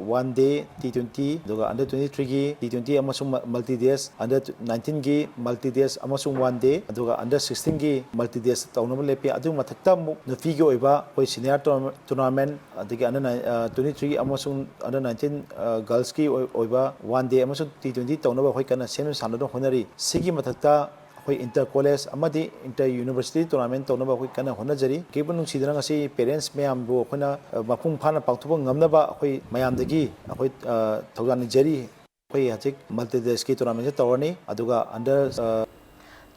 one day T twenty, ꯑꯗꯨꯒ under twenty three ꯒꯤ T twenty ꯑꯃꯁꯨꯡ multi days, under nineteen ꯒꯤ multi days ꯑꯃꯁꯨꯡ one day, ꯑꯗꯨꯒ under sixteen ꯒꯤ multi days ꯇꯧꯅꯕ ꯂꯦꯞꯄꯤ꯫ ꯑꯗꯨꯒꯤ ꯃꯊꯛꯇ ꯑꯃꯨꯛ ꯅꯨꯄꯤꯒꯤ ꯑꯣꯏꯕ ꯑꯩꯈꯣꯏ senior tournament, ꯑꯗꯒꯤ under twenty three ꯑꯃꯁꯨꯡ under nineteen girls ꯀꯤ ꯑꯣꯏꯕ one day ꯑꯃꯁꯨꯡ T twenty ꯇꯧꯅꯕ ꯑꯩꯈꯣꯏ ꯀꯟꯅ ꯁꯦꯝ ꯁꯥꯅꯗꯨꯅ ꯍꯣꯠꯅꯔꯤ꯫ ꯁꯤꯒꯤ ꯃꯊꯛꯇ ꯑꯩꯈꯣꯏ inter college ꯑꯃꯗꯤ inter university tournament ꯇꯧꯅꯕ ꯑꯩꯈꯣꯏ ꯀꯟꯅ ꯍꯣꯠꯅꯖꯔꯤ꯫ ꯀꯦꯕꯨ ꯅꯨꯡꯁꯤꯗꯨꯅ ꯉꯁꯤ parents ꯃꯌꯥꯝꯕꯨ ꯑꯩꯈꯣꯏꯅ ꯃꯄꯨꯡ ꯐꯥꯅ ꯄꯥꯡꯊꯣꯛꯄ ꯉꯝꯅꯕ ꯑꯩꯈꯣꯏ ꯃꯌꯥꯝꯗꯒꯤ ꯑꯩꯈꯣꯏ ꯊꯧꯖꯥꯜ ꯅꯤꯖꯔꯤ꯫ ꯑꯩꯈꯣꯏ ꯍꯧꯖꯤꯛ multi days ꯀꯤ tournament ꯁꯦ ꯇꯧꯔꯅꯤ꯫ ꯑꯗꯨꯒ under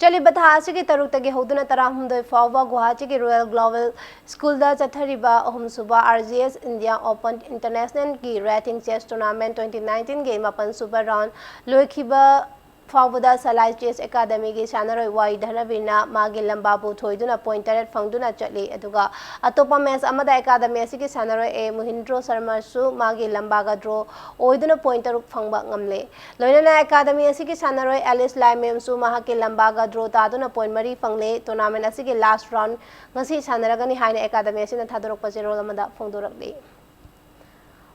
ꯆꯠꯂꯤꯕ ꯊꯥ ꯑꯁꯤꯒꯤ ꯇꯔꯨꯛꯇꯒꯤ ꯍꯧꯗꯨꯅ ꯇꯔꯥꯍꯨꯝꯗꯣꯏ ꯐꯥꯎꯕ ꯒꯨꯋꯥꯍꯥꯇꯤꯒꯤ Royal Global School ꯗ ꯆꯠꯊꯔꯤꯕ ꯑꯍꯨꯝꯁꯨꯕ R G S India Open International ꯒꯤ Rating Chess Tournament twenty nineteen ꯒꯤ ꯃꯥꯄꯟ ꯁꯨꯕ round ꯂꯣꯏꯈꯤꯕ ꯐꯥꯎꯕꯗ ꯁꯂꯥꯏ Chess Academy ꯒꯤ ꯁꯥꯟꯅꯔꯣꯏ ꯋꯥꯏ ꯙꯅꯕꯤꯔꯅ ꯃꯥꯒꯤ ꯂꯝꯕꯥꯕꯨ ꯊꯣꯏꯗꯨꯅ point ꯇꯔꯦꯠ ꯐꯪꯗꯨꯅ ꯆꯠꯂꯤ꯫ ꯑꯗꯨꯒ ꯑꯇꯣꯞꯄ match ꯑꯃꯗ academy ꯑꯁꯤꯒꯤ ꯁꯥꯟꯅꯔꯣꯏ ꯑꯦ ꯃꯨꯍꯤꯟꯗ꯭ꯔꯣ ꯁꯔꯃꯁꯨ ꯃꯥꯒꯤ ꯂꯝꯕꯥꯒ draw ꯑꯣꯏꯗꯨꯅ point ꯇꯔꯨꯛ ꯐꯪꯕ ꯉꯝꯂꯦ꯫ ꯂꯣꯏꯅꯅ academy ꯑꯁꯤꯒꯤ ꯁꯥꯟꯅꯔꯣꯏ ꯑꯦꯂꯤꯁ ꯂꯥꯏꯃꯦꯝꯁꯨ ꯃꯍꯥꯛꯀꯤ ꯂꯝꯕꯥꯒ draw ꯇꯥꯗꯨꯅ point ꯃꯔꯤ ꯐꯪꯂꯦ꯫ Tournament ꯑꯁꯤꯒꯤ last round ꯉꯁꯤ ꯁꯥꯟꯅꯔꯒꯅꯤ ꯍꯥꯏꯅ academy ꯑꯁꯤꯅ ꯊꯥꯗꯣꯔꯛꯄ ꯆꯦꯔꯣꯜ ꯑꯃꯗ ꯐꯣꯡꯗꯣꯔꯛꯂꯤ꯫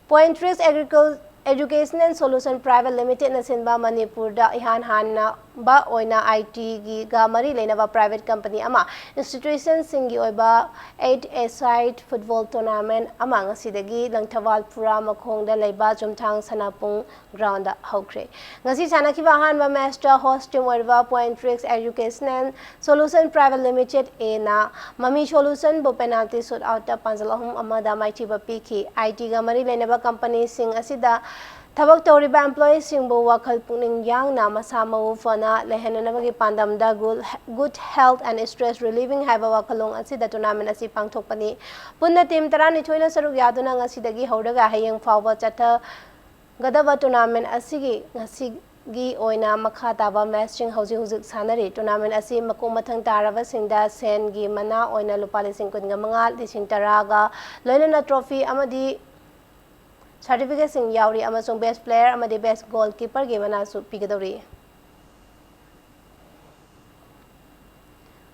Pointrix Agricul Education and Solution Private Limited ꯅ ꯁꯤꯟꯕ ꯃꯅꯤꯄꯨꯔꯗ ꯏꯍꯥꯟ ꯍꯥꯟꯅꯕ ꯑꯣꯏꯅ I T ꯒꯤꯒ ꯃꯔꯤ ꯂꯩꯅꯕ private company ꯑꯃ institution ꯁꯤꯡꯒꯤ ꯑꯣꯏꯕ eight a side football tournament ꯑꯃ ꯉꯁꯤꯗꯒꯤ ꯂꯪꯊꯕꯥꯜ ꯄꯨꯔꯥ ꯃꯈꯣꯡꯗ ꯂꯩꯕ ꯆꯨꯝꯊꯥꯡ ꯁꯅꯥꯄꯨꯡ ground ꯗ ꯍꯧꯈ꯭ꯔꯦ꯫ ꯉꯁꯤ ꯁꯥꯟꯅꯈꯤꯕ ꯑꯍꯥꯟꯕ match ꯇ host team ꯑꯣꯏꯔꯤꯕ Pointrix Education and Solution Private Limited A ꯅ Mami Solution ꯕꯨ penalty shoot out ꯇ ꯄꯥꯟꯖꯜ ꯑꯍꯨꯝ ꯑꯃꯗ ꯃꯥꯏꯊꯤꯕ ꯄꯤꯈꯤ꯫ I T ꯒ ꯃꯔꯤ ꯂꯩꯅꯕ company ꯁꯤꯡ ꯑꯁꯤꯗ ꯊꯕꯛ ꯇꯧꯔꯤꯕ employee ꯁꯤꯡꯕꯨ ꯋꯥꯈꯜ ꯄꯨꯛꯅꯤꯡ ꯌꯥꯡꯅ ꯃꯁꯥ ꯃꯎ ꯐꯅ ꯂꯩꯍꯟꯅꯅꯕꯒꯤ ꯄꯥꯟꯗꯝꯗ Good Health and Stress Relieving ꯍꯥꯏꯕ ꯋꯥꯈꯜꯂꯣꯟ ꯑꯁꯤꯗ tournament ꯑꯁꯤ ꯄꯥꯡꯊꯣꯛꯄꯅꯤ꯫ ꯄꯨꯟꯅ team ꯇꯔꯥꯅꯤꯊꯣꯏꯅ ꯁꯔꯨꯛ ꯌꯥꯗꯨꯅ ꯉꯁꯤꯗꯒꯤ ꯍꯧꯔꯒ ꯍꯌꯦꯡ ꯐꯥꯎꯕ ꯆꯠꯊꯒꯗꯕ tournament ꯑꯁꯤꯒꯤ ꯉꯁꯤꯒꯤ ꯑꯣꯏꯅ ꯃꯈꯥ ꯇꯥꯕ match ꯁꯤꯡ ꯍꯧꯖꯤꯛ ꯍꯧꯖꯤꯛ ꯁꯥꯟꯅꯔꯤ꯫ Tournament ꯑꯁꯤ ꯃꯀꯣꯛ ꯃꯊꯪ ꯇꯥꯔꯕꯁꯤꯡꯗ ꯁꯦꯟꯒꯤ ꯃꯅꯥ ꯑꯣꯏꯅ ꯂꯨꯄꯥ ꯂꯤꯁꯤꯡ ꯀꯨꯟꯒ ꯃꯉꯥ, ꯂꯤꯁꯤꯡ ꯇꯔꯥꯒ ꯂꯣꯏꯅꯅ trophy ꯑꯃꯗꯤ certificate ꯁꯤꯡ ꯌꯥꯎꯔꯤ ꯑꯃꯁꯨꯡ best player ꯑꯃꯗꯤ best goalkeeper ꯒꯤ ꯃꯅꯥꯁꯨ ꯄꯤꯒꯗꯧꯔꯤ꯫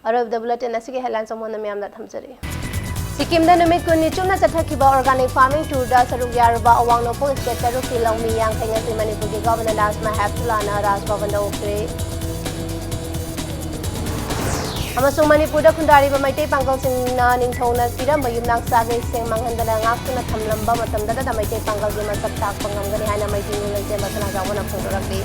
ꯑꯔꯣꯏꯕꯗ bulletin ꯑꯁꯤꯒꯤ headlines ꯑꯃꯨꯛ ꯍꯟꯅ ꯃꯌꯥꯝꯗ ꯊꯝꯖꯔꯤ꯫ ꯁꯤꯛꯀꯤꯝꯗ ꯅꯨꯃꯤꯠ ꯀꯨꯟꯅꯤ ꯆꯨꯞꯅ ꯆꯠꯊꯈꯤꯕ organic farming tourꯗ ꯁꯔꯨꯛ ꯌꯥꯔꯨꯕ ꯑꯋꯥꯡ ꯅꯣꯡꯄꯣꯛ state ꯇꯔꯨꯛꯀꯤ ꯂꯧꯃꯤ ꯌꯥꯡꯈꯩ ꯉꯁꯤ ꯃꯅꯤꯄꯨꯔꯒꯤ Governor ꯔꯥꯖ ꯃꯍꯦꯞ ꯇꯨꯂꯥꯅ ꯔꯥꯖ ꯚꯕꯟꯗ ꯑꯣꯛꯈ꯭ꯔꯦ꯫ ꯑꯃꯁꯨꯡ ꯃꯅꯤꯄꯨꯔꯗ ꯈꯨꯟꯗꯥꯔꯤꯕ ꯃꯩꯇꯩ ꯄꯥꯡꯒꯜꯁꯤꯡꯅ ꯅꯤꯡꯊꯧꯅ ꯄꯤꯔꯝꯕ ꯌꯨꯝꯅꯥꯛ ꯆꯥꯛꯂꯦꯟꯁꯤꯡ ꯃꯥꯡꯍꯟꯗꯅ ꯉꯥꯛꯇꯨꯅ ꯊꯝꯂꯝꯕ ꯃꯇꯝꯗꯇꯗ ꯃꯩꯇꯩ ꯄꯥꯡꯒꯜꯒꯤ ꯃꯁꯛ ꯇꯥꯛꯄ ꯉꯝꯒꯅꯤ ꯍꯥꯏꯅ ꯃꯩꯇꯩ ꯅꯤꯡꯉꯣꯜ ꯂꯩꯇꯦꯝꯕ ꯁꯅꯥꯖꯥꯎꯕꯅ ꯐꯣꯡꯗꯣꯔꯛꯂꯤ꯫